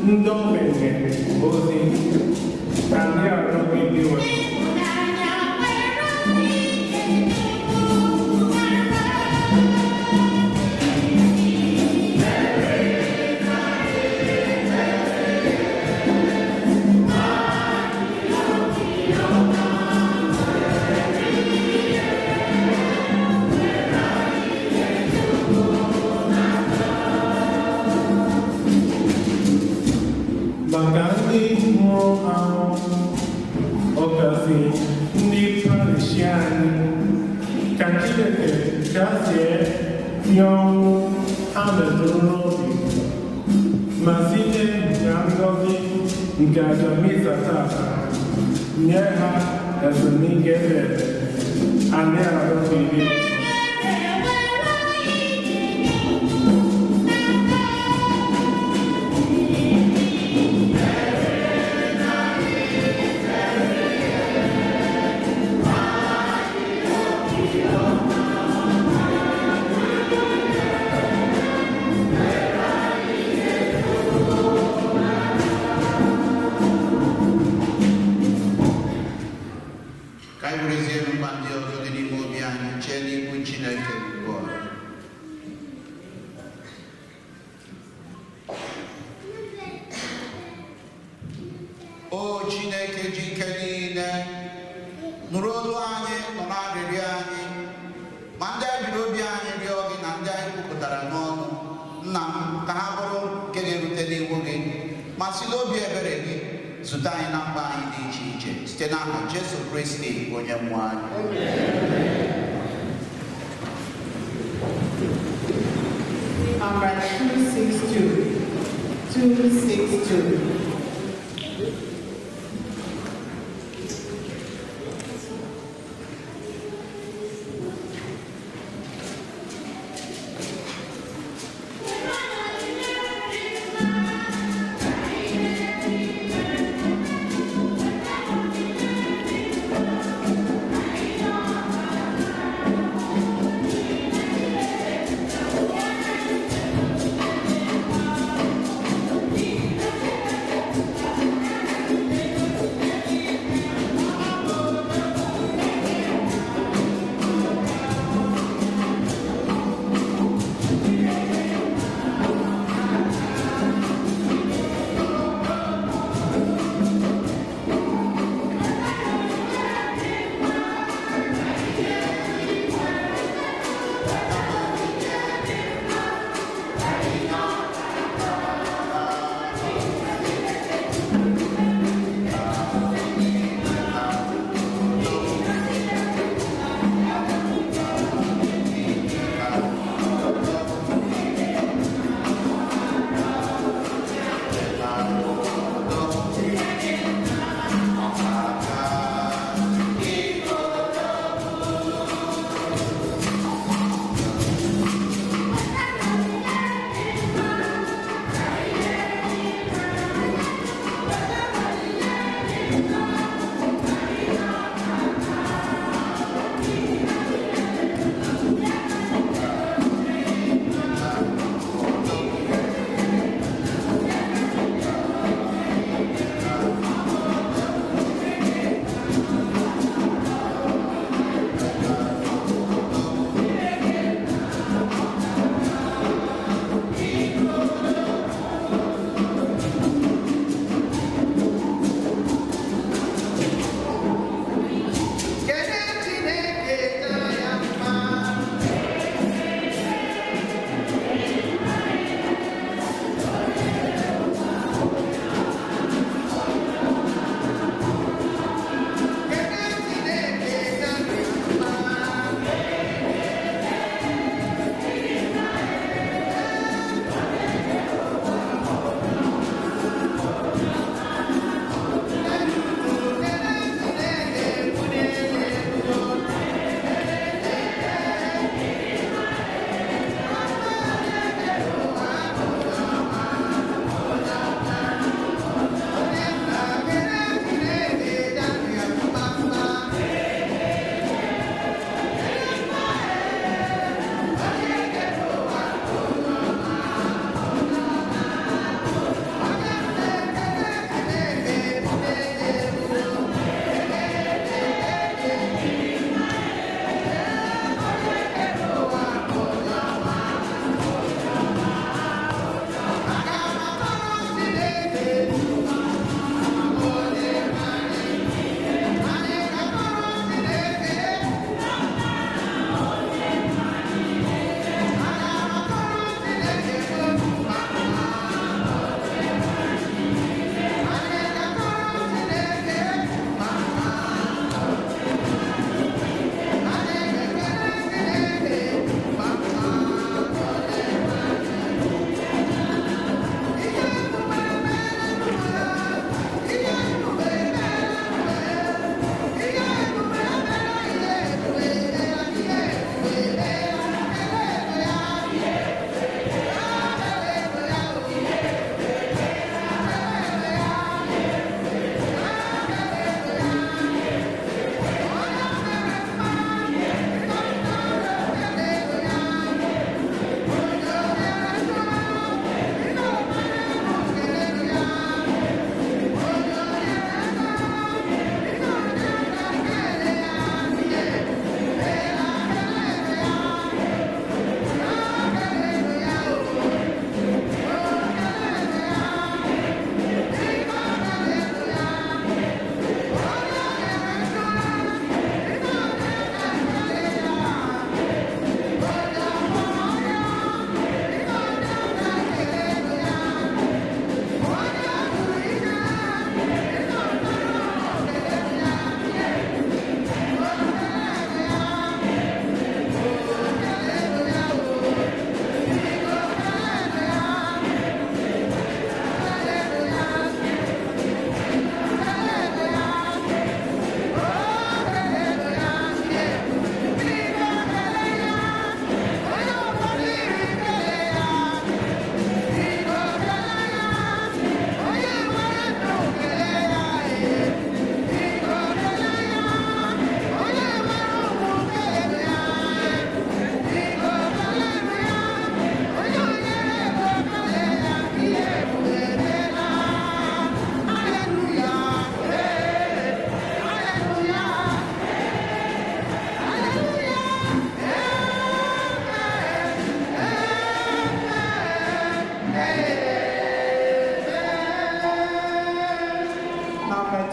ndị ogbenye ozi. Anyị arịọ gị. Maka ndị nwụrụ anwụ, ọkasị ndị parish anyị, ka Chineke gazie ya ọnwụ. ha metụrụ n'obi ma site na ngọzi nke aja misa tata nye ha ezumike ebe anyị arịọ gị. Ka anyị werezie mkpa ndị ọzọ dị n'ime obi anyị chee n'ihu Chineke ugbu a. O Chineke ji ike niile, nụrụ olu anyị nọ n'arịrịọ anyị, ma ndị anyị jiri obi anyị rịọ gị na ndị anyị kwupụtara n'ọnụ, nna m, ka ha bụrụ nke ga-erute n'ihu gị, ma si n'obi ebere gị zute anyị na mkpa anyị dị iche iche site n'aha Jesu Kristi onye nwe anyị. Hymn number 262. 262. Thank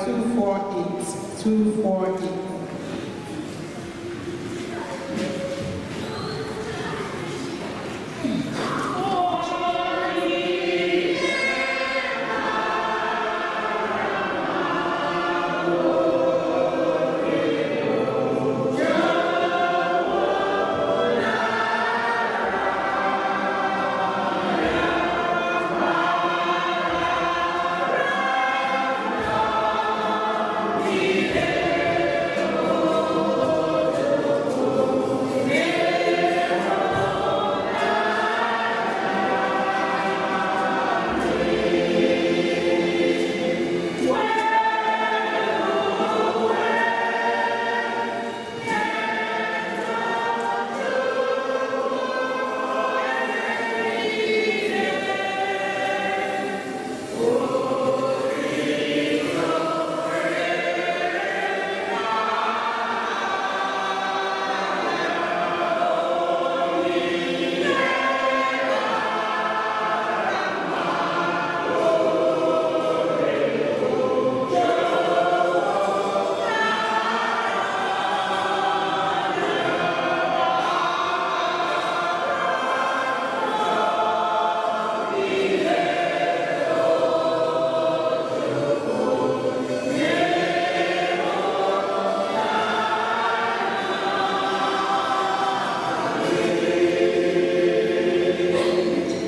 248. 248.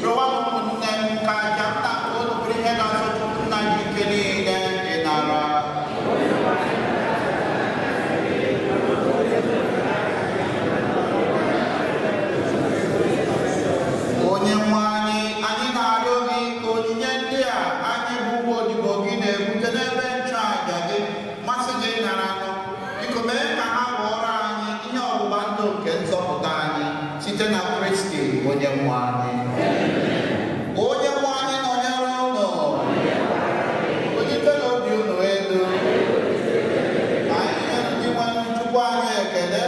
Rụwa m ụmụnne m ka aja m na nke unu bụrụ ihe na-asọ Chukwu nna ji ike niile ịnara. Onye nwe anyị, anyị na-arịọ gị ka onyinye ndị a anyị bụ ụmụ odibo gị na-ebute n'ebe nchụàjà gị masị gị nara anụ. Biko mee ka ha ghọọrọ anyị ihe ọgbụgba ndụ nke nzọpụta anyị site na Kristi onye nwe anyị. Onye nwe anyị nọnyere unu. Welite n'obi unu elu. Ka anyị nye ndị nwe Chukwu anyị ekele.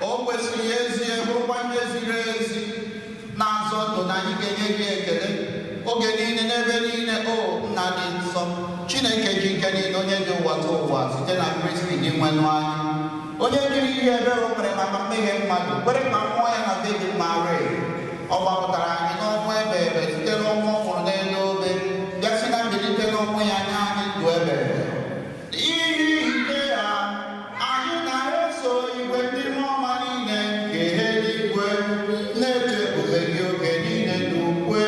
O kwesịrị ezie bụrụkwa ihe ziri ezi na-azọ ndụ na anyị ga-enye gị ekele oge niile n'ebe niile, o nna dị nsọ, Chineke ji ike niile, onye dị ụwa tụ ụwa, site na Kristi dị nwenụ anyị, onye jiri ihe ebere o mere maka mmehie mmadụ kwere ka mmụọ ya na Virgin Mary ọ gbapụtara anyị n'ọnwụ ebe ebe site n'ọnwụ ọ nwụrụ n'elu obe, bịa si na mbilite n'ọnwụ ya nye anyị ndụ ebe ebe. N'ihi nke ya, anyị na-eso igwe ndị mmụọ ọma niile nke eluigwe na-eto ebube gị oge niile n'ukwe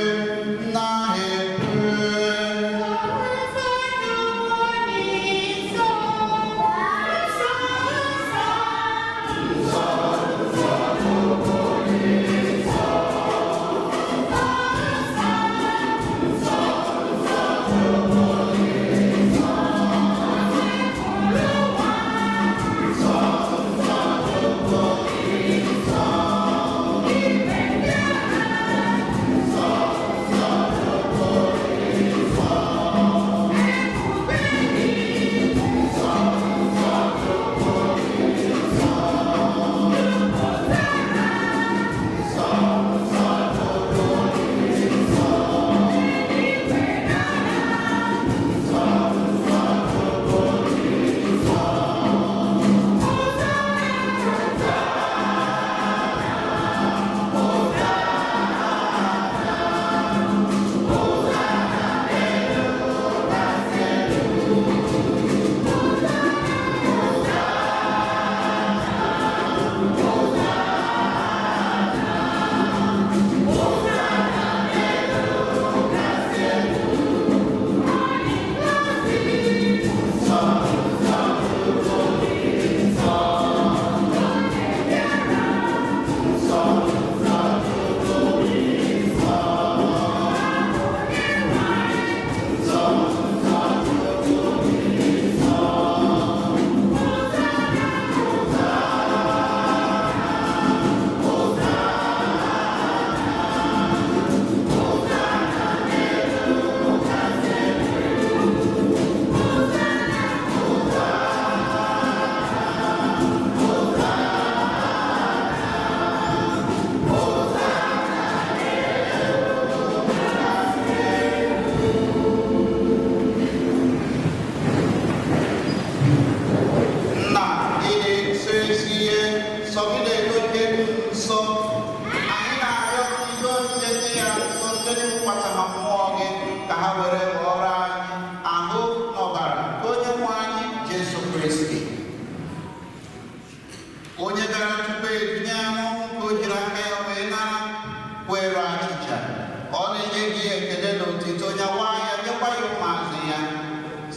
na ekwe. Thank you.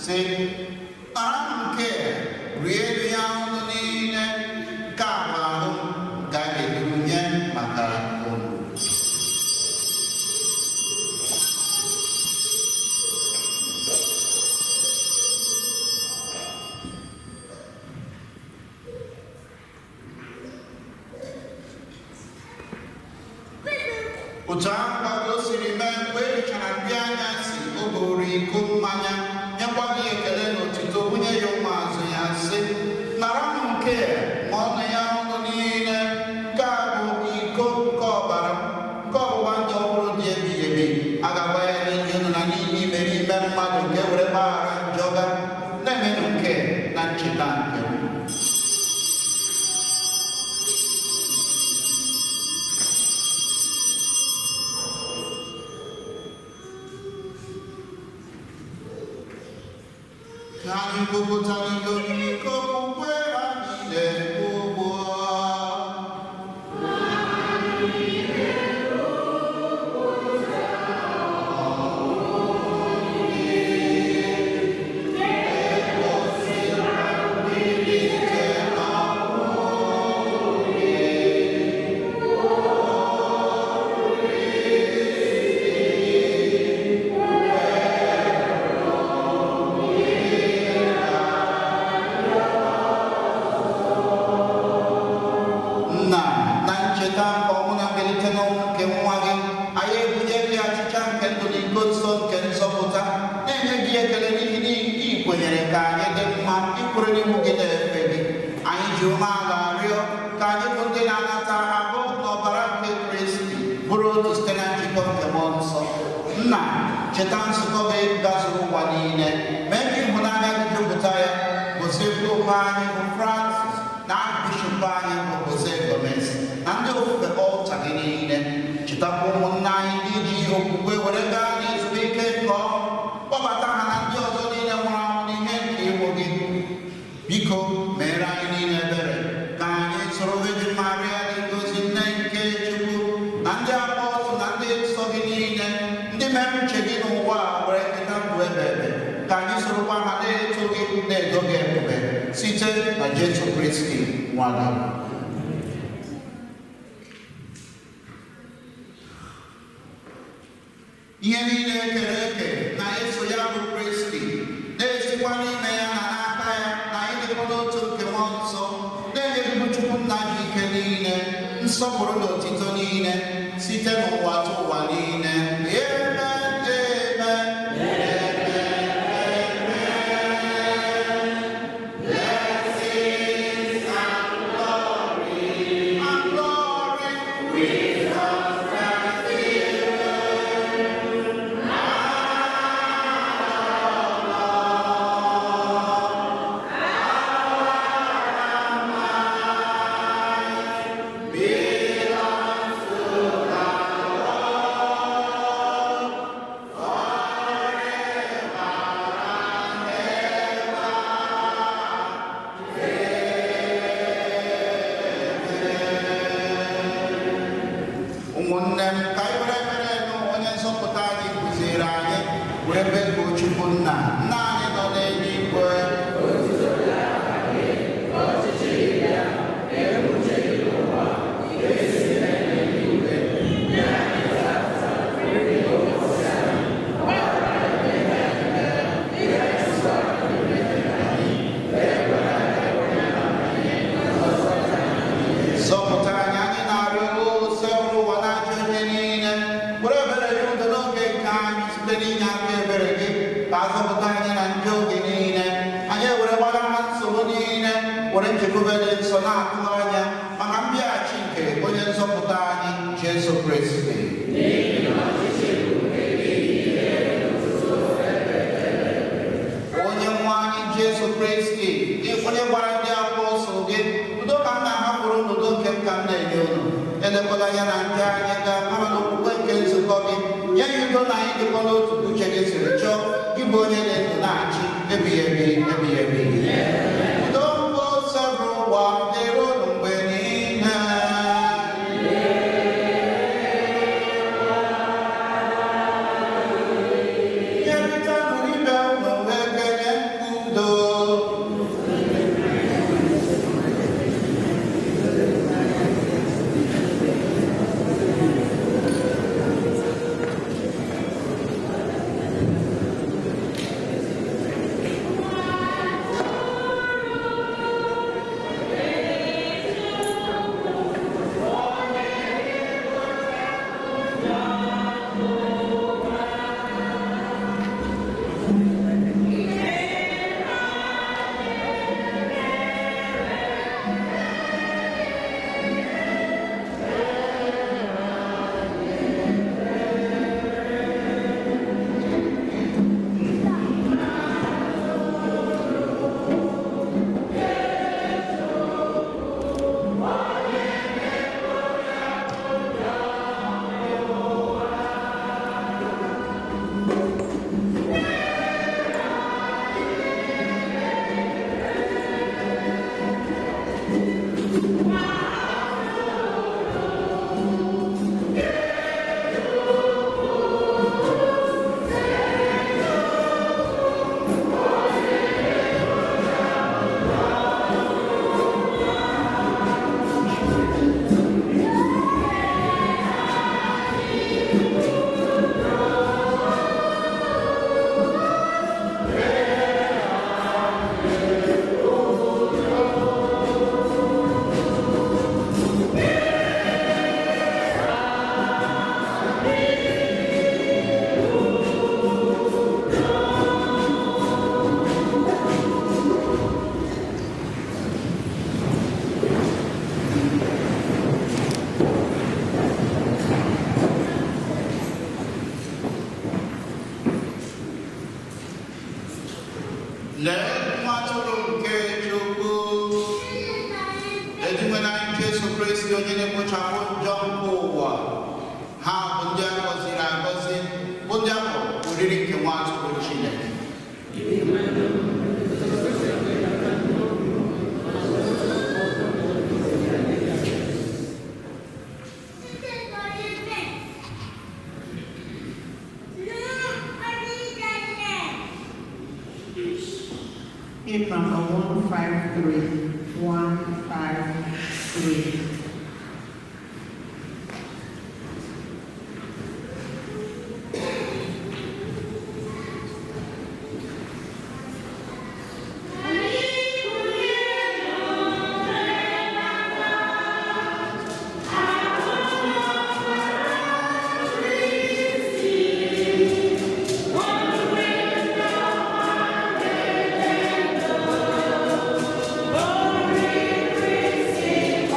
sị, "Naranụ nke a, rienụ ya unu niile, nke a bụ ahụ m nke a ga-eduru nye maka unu." Otu ahụ ka o siri mee mgbe e richara nri anyasị, o buru iko mmanya, nyekwa gị ekele na otuto, bunye ya ụmụazụ ya, sị, "Naranụ nke a, ṅụọnụ ya unu niile, nke a bụ iko nke ọbara m, nke ọgbụgba ndụ ọhụrụ dị ebighị ebi. A ga-agba ya n'ihi unu na n'ihi imerime mmadụ nke were gbaghara njọ ga. Na-emenụ nke a na ncheta nke m." Ka anyị kwupụta n'ihe omimi nke okwukwe anyị na-ekwu ugbu a. Nna, na ncheta nke ọnwụ na mbilite n'ọnwụ nke nwa gị, anyị ebunye gị achịcha nke ndụ na iko nsọ nke nzọpụta, na-enye gị ekele n'ihi na ị kwenyere ka anyị dị mma ikwere n'ihu gị na-efe gị. Anyị ji umeala arịọ ka anyị bụ ndị na-anata ahụ na ọbara nke Kristi bụrụ otu site na njikọ nke Mmụọ Nsọ. Nna, cheta nzukọ gị gazuru ụwa niile, mee ka ịhụnanya gị jupụta ya. Gosi popu anyị bụ Francis na Archbishop anyị bụ Jose Gomez na ndị ofufe ọlta gị niile. Chetakwa ụmụnna anyị ndị ji okwukwe were gaa n'ezumike nke ọnwụ, kpọbata ha na ndị ọzọ niile nwụrụ anwụ n'ihe nke ịhụ gị. Biko meere anyị niile ebere, ka anyị soro Virgin Maria dị ngozi, nne nke Chukwu, na ndị apọstụl na ndị nsọ gị niile, ndị mere uche gị n'ụwa a were keta ndụ ebe ebe, ka anyị sorokwa ha na-eto gị na-edo gị ebube site na Jesu Kristi nwa gị. Ihe niile e kere eke na-eso ya bụ Kristi, na-esikwa n'ime ya na n'aka ya na ịdịkọ n'otu nke Mmụọ Nsọ, na-enye gị Chukwu Nna ji ike niile, nsọpụrụ na otito niile, site n'ụwa tụ ụwa niile. Amen, amen. And glory. Ụmụnne m, ka anyị were ekpere nụ onye nzọpụta anyị kụziiri anyị, were bekuo Chukwu Nna, Nna anyị nọ n'eluigwe. Zọpụta anyị, anyị na-arịọ osebụrụ ụwa na-ajọ ihe niile, were ebere gị udo n'oge nke anyị site n'inye aka ebere gị, ka a zọpụta anyị na njọ oge niile. Anyị ewere gbalaha nsogbu niile, were nchekwube dị nsọ na-atụ anya maka mbịaghachi nke onye nzọpụta anyị Jesu Kristi. Onye nwe anyị Jesu Kristi, gị onye gwara ndị apọstụl gị, udo ka m na-ahapụrụ unu, udo nke m ka m na-enye unu. Elekwala anya na ndị anyị ga kama na okwukwe nke nzukọ gị, nye ya udo na anyị dịkwa n'otu uche gị siri chọọ, gị bụ onye na-eto na-achị ebighị ebi ebighị ebi. Udo mbụ sọrọ ụwa dịrị unu mgbe niile. Nyerịtanụ ibe unu ekele. Lee nwa atụrụ nke Chukwu, Edinwena anyị Jesu Kristi onye na-ekpochapụ njọ nke ụwa. Ha bụ ndị a gọziri agọzi, bụ ndị a kpọrọ oriri nke nwa atụrụ Chineke. Hymn number 153, 153. Glory, Christi,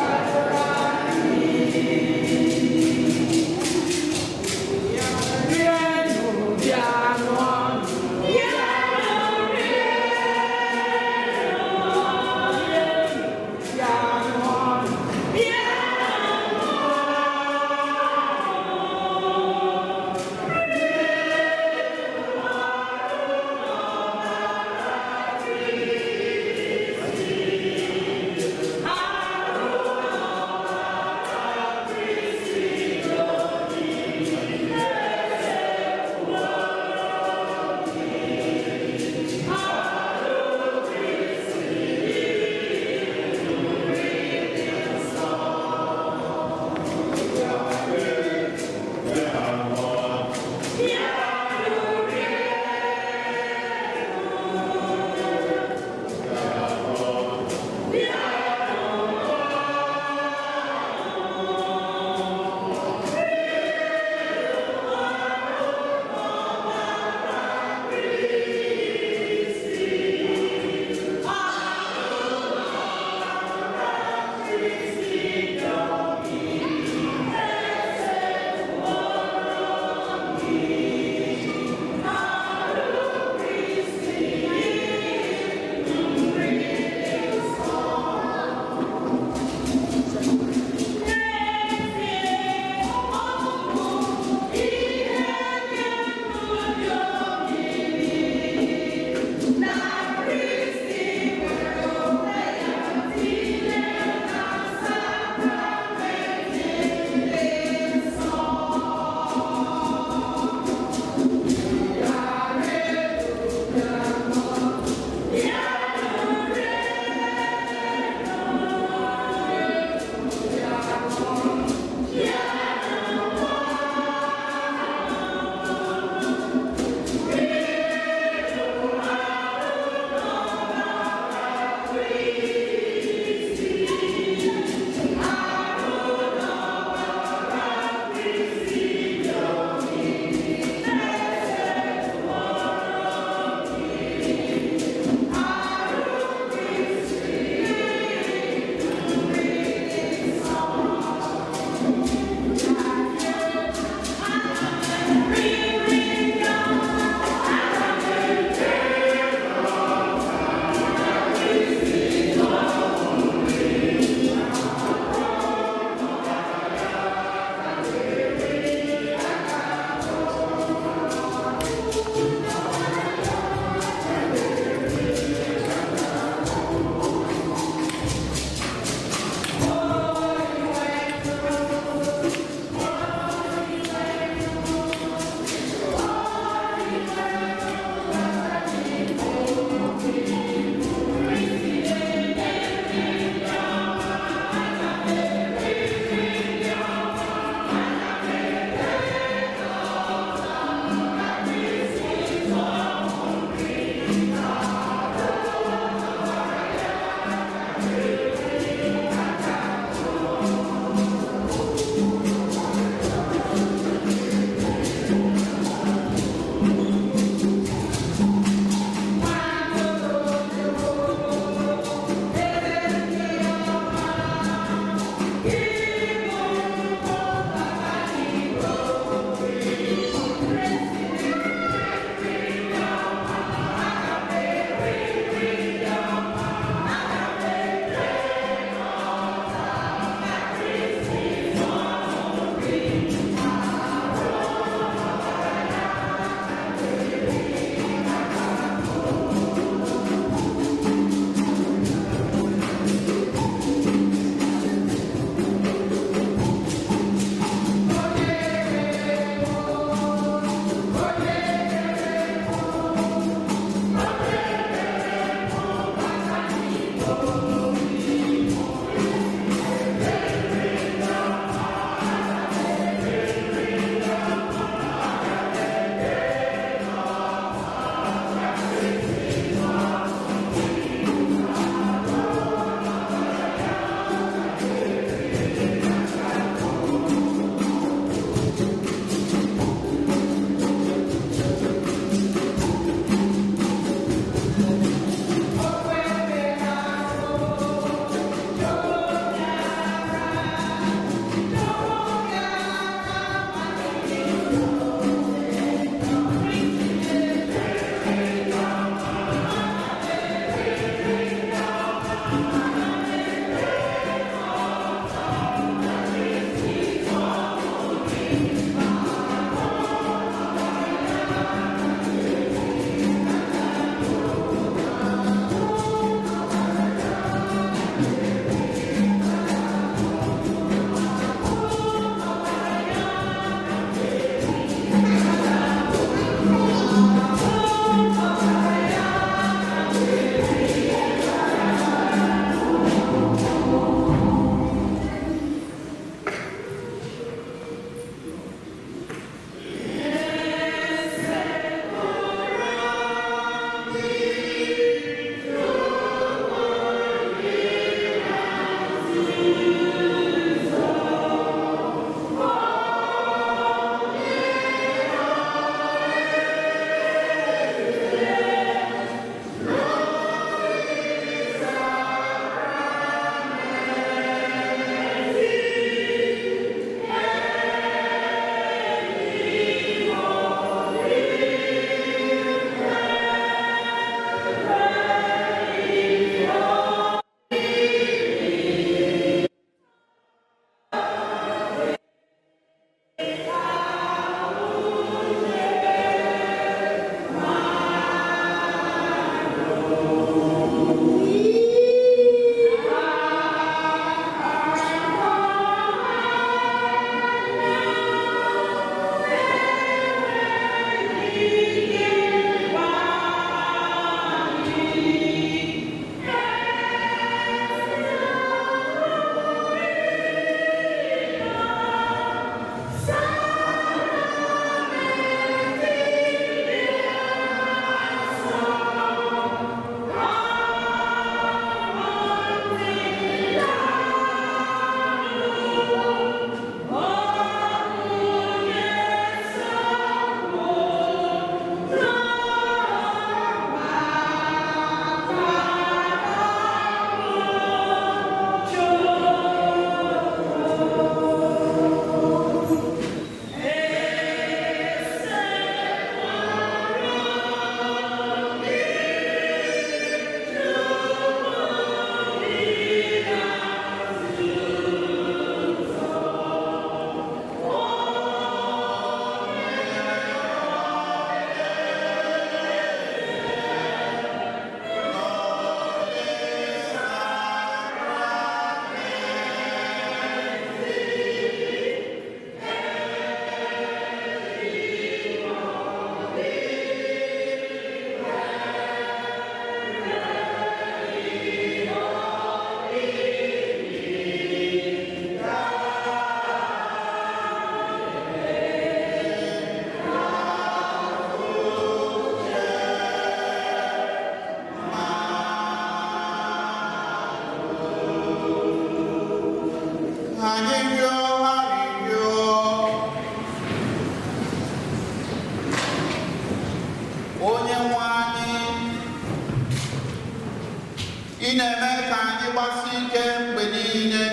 Ị na-eme ka anyị gbasie ike mgbe niile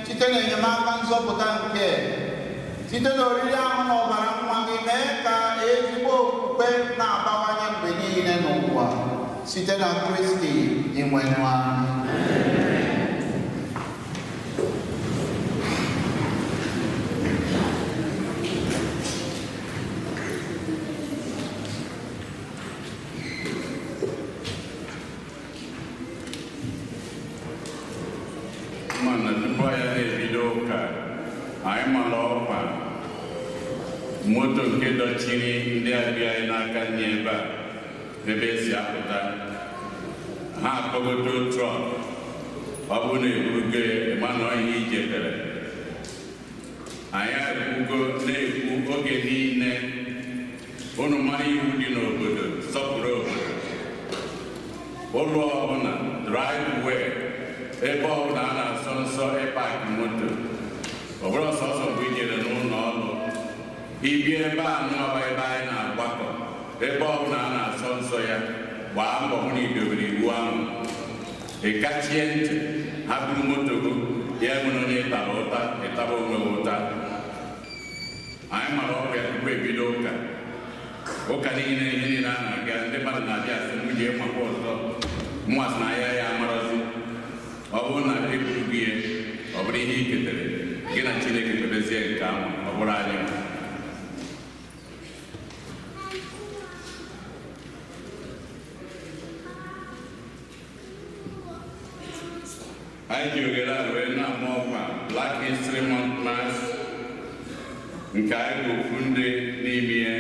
site n'enyemaka nzọpụta nke site n'oriri ahụ na ọbara nwa gị mee ka ezigbo okwukwe na-abawanye mgbe niile n'ụwa site na Kristi Dinwenụ anyị. Mana tupu anyị na-ebido ụka, anyị mara ọkwa moto nke dọchiri ndị abịa anyị n'aka nri ebe a, ebe esi apụta ha akpọgoto trọk. Ọ bụrụ na eburugo ịmanụ ihe ijetere, anyị ekwugo na-ekwu oge niile, unu mara iwu dị n'obodo, sọpụrụ obodo. Ụlọ ọbụla, driveway, ebe ọbụla a na-asọ nsọ ịpak moto, ọ bụrụ sọsọ mgbe ijere n'ụlọ ọrụ ibi ebe a nọba ebe anyị na-agbakọ, ebe ọbụla a na-asọ nsọ ya, gbaa mbọ hụ na idobere iwu ahụ. Ị kachie ntị ha buru moto gị, ya nwere onye ịtara ụta, ịtaba onwe gị ụta. Anyị mara ọkwa ya tupu ebido ụka. Ụka niile, ihe niile a na-aga, ndị mmadụ na-abịa asị m jee makwa ọzọ, mwa sị na ahịa ya amarọzi. Ọ bụrụ na eburu gị ya, ọ bụrụ ihe i ketere gị na Chineke kpebezie nke ahụ, ọ bụrụ anyị. Anyị ji oghere a wee na-ama ọkwa Black History Month Mass nke anyị bụ ofu ndị n'ime ya.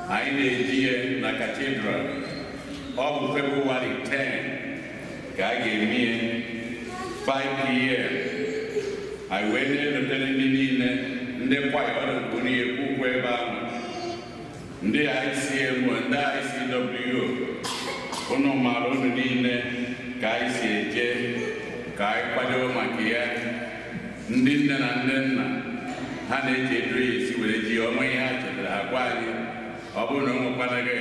Anyị na-eji ya na Cathedral. Ọ bụ February 10 ka a ga-eme ya, 5 p.m. Anyị wee na-elotere ndị niile, ndị kwaya ọdụ ya ekwu ukwu ebe ahụ, ndị ICMO, ndị ICWO, unu maara unu niile ka anyị si eje ka anyị kwado maka ya. Ndị nne na ndị nna ha na-eji edu ya esi were ji ọnwa ihe ha chetara ha gwa anyị. Ọ bụrụ na o nwekwanaghị,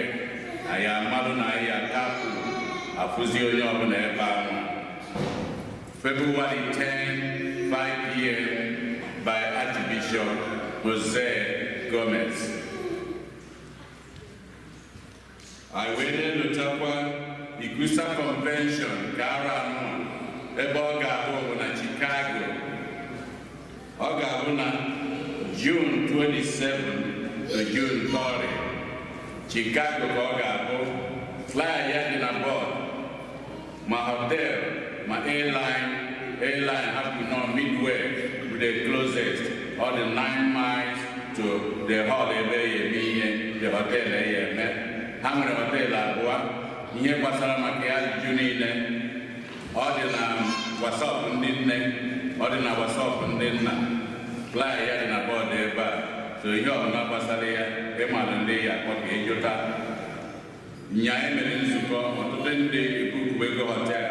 anyị amalụ na anyị akapụ afụzi onye ọbụla ebe ahụ. February 10, 5 p.m. by Archbishop Jose Gomez. Anyị wee na-elotakwa Ikusa Convention nke arọ anọ, ebe ọ ga-abụ bụ na Chicago. Ọ ga-abụ na June 27 to June 30. Chicago ka ọ ga-abụ. Flyer ya dị na bọọdụ, ma hotel ma airline. Airline hapụ nọ Midway bụ the closest, ọ dị 9 miles to the hall ebe ya eme ihe, the hotel ya eme. Ha nwere hotel abụọ. Ihe gbasara maka ya, ajụjụ niile, ọ dị na WhatsApp ndị nne, ọ dị na WhatsApp ndị nna. Flyer ya dị na bọọdụ ebe a. So ihe ọbụla gbasara ya, ịmadụ ndị ya akpọ ka ịjụta. Nya emere nzukọ, ọtụtụ ndị ebuku ego hotel,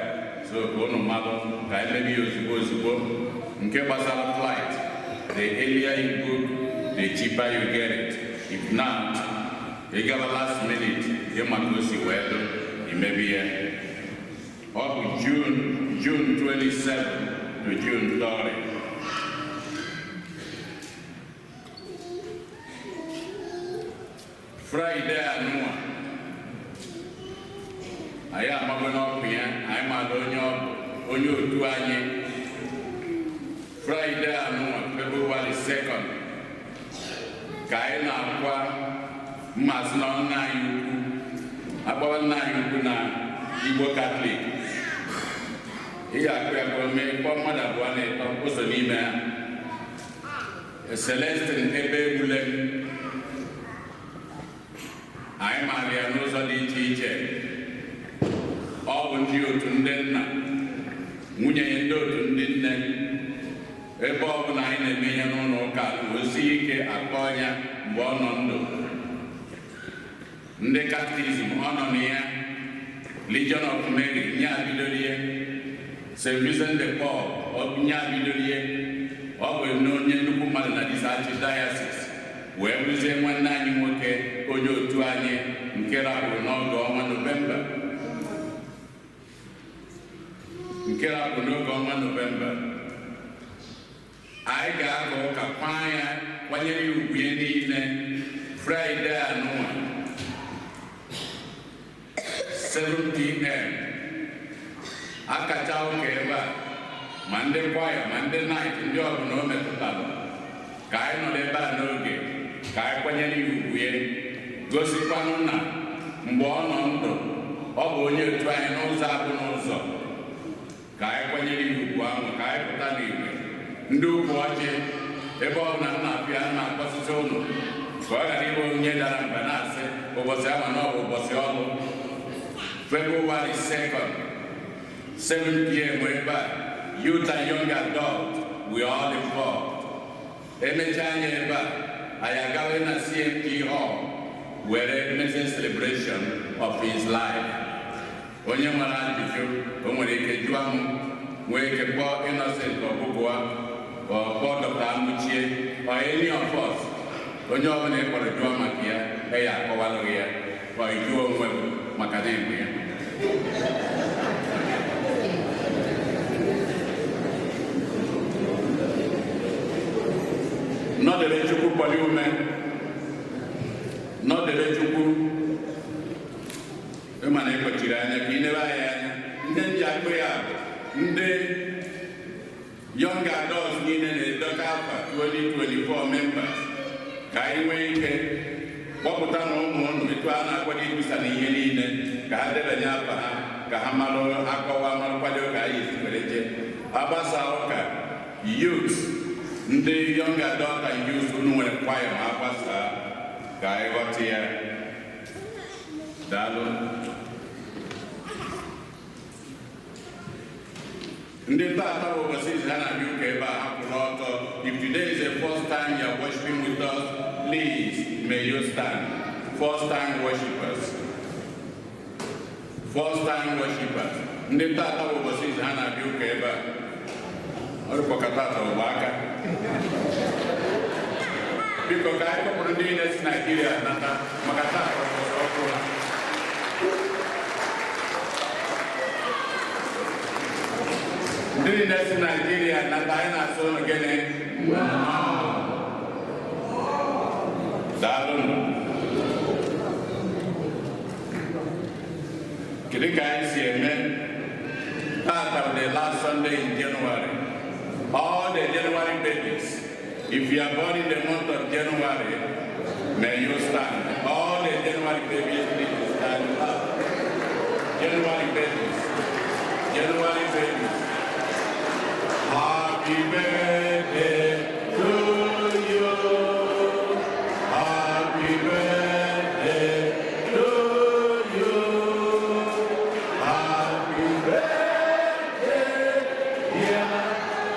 so ka unu mmadụ ka emebe ya ozugbo ozugbo. Nke gbasara flight, the earlier you book, the cheaper you get it. If not, ị gaba last minute, ịma ka o si wee dụ imebi ya. Ọ bụ June 27 to June 30. Friday anụwa anyị amago n'ọkụ ya, anyị maara onye ọ bụ, onye otu anyị. Friday anụwa, February 2nd, ka anyị na-akwa mmasị na nna anyị ukwu, akpọwa nna anyị ukwu na Igbo Katọlik. Ị ga-akpọ ya ka o mee kpọọ mmadụ abụọ na ịtọ ụzọ n'ime ha. Celestine ebe egbule m, anyị maara ya n'ụzọ dị iche iche. Ọ bụ ndị otu ndị nna, nwunye ya ndị otu ndị nne. Ebe ọ bụla anyị na-eme ihe n'ụlọ ụka, osi ike akpọ ya mgbe ọ nọ ndụ. Ndị katikizm ọ nọ na ya, Legion of Mary nye bidoro ihe, St. Vincent de Paul nye bidoro ihe. Ọ bụ onye nnukwu mmadụ na this archdiocese, wee bụzie nwanne anyị nwoke, onye otu anyị nke rapụrụ n'oge ọnwa Nọvemba. Nke a bụ n'oge ọnwa Nọvemba. Anyị ga-aga ụka kwaa ya, kwanyere ya ugwu ya niile Fraịde anụnwa 7 p.m. Akacha ụka ebe a, ma ndị kwaya ma ndị knight, ndị ọbụla o metụtara, ka anyị nọ n'ebe a n'oge ka anyị kwanyere ya ugwu ya, gosikwanụ na mgbe ọ nọ ndụ ọ bụ onye otu anyị n'ụzọ abụ n'ụzọ. Ka anyị kwanyere ya ugwu ahụ, ka anyị pụta n'igwe ndị ukwu ọjị ebe ọ bụla na-apịa na-akpọsịsị ụlọ, ka ọ ghara ịbụ onye dara mba na-asị ụbọchị ahụ na ọ bụ ụbọchị ọlụ. February 2nd, 7 p.m. ebe a, youth and young adult, we are all involved. Emechaa anya ebe a, anyị agawe na CMG Hall were mezie celebration of his life. Onye nwere ajụjụ o nwere ike jụọ m, nwee ike kpọọ Innocent Ọbụbụa, ọ kpọọ Dr. Amuchie, or any of us. Onye ọbụla ị kpọrọ jụọ maka ya, ya akọwalụghị ya, ọ jụọ onwe m maka na ịbụ ya. Nọdere Chukwu kpọrọ ume, nọdere Chukwu ịma na ịkpọchiri anya ka ị nebe anyị anya. Ndị nji akpụ ya bụ ndị young adults niile na-edoka afa 2024 members, ka anyị nwee ike kpọpụta na ụmụ ụnụ etu a na-akwado ikwusa na ihe niile, ka ha debanye afa ha, ka ha marụ akọwa marụ kwado ka anyị esi were jee agbasa ụka. Youth, ndị young adult and youth, unu nwere kwaya ma agbasa ka anyị ghọta ya. Daalụ. Ndị tata bụ ụbọchị izu ha na-abịa ụka ebe a, ha kwụrụ ọtọ. If today is the first time you are worshiping with us, please may you stand. First time worshipers, first time worshipers. Ndị tata bụ ụbọchị izu ha na-abịa ụka ebe a, ọrụkpọka tata ọgba aka. Biko ka anyị kpọpụrụ ndị niile si Naijiria nata maka tata ụbọchị ọkụ ha. Ndị niile si Naijiria nata, anyị na-asụ ụnụ gịnị? Daalụnụ. Kedu ka anyị si eme? Tata bụ the last Sunday in January. All the January babies, if you are born in the month of January, may you stand. All the January babies, please stand up. January babies, January babies. Happy birthday to you. Happy birthday to you. Happy birthday, dear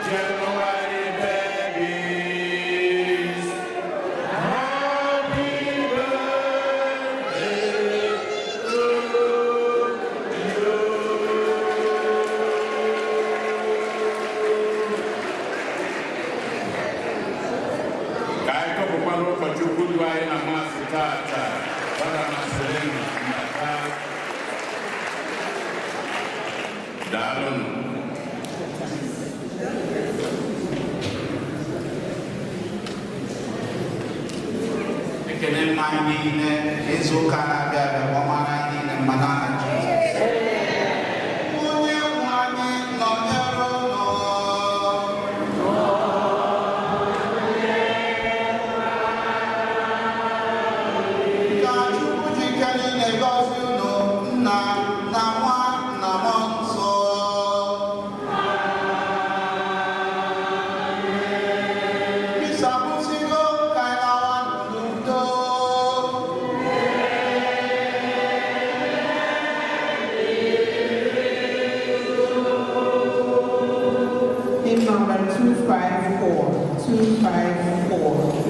January babies. Happy birthday to you. Ka anyị kọpụkwara ụkọchukwu du anyị na masị tata, Fada Marcelino Mbata. Daalụnụ. Ekele mma anyị niile. Izu ụka na-abịa abịa bụ ọma anyị niile mma n'aha Jizọs. Onye nwe anyị nọnyere ụnụ. Ka Chukwu ji ike niile gọzie unu, Nna na Nwa na Mmụọ Nsọ. Misa kwụsịgo, ka anyị lawa n'udo. Hymn number 254, 254.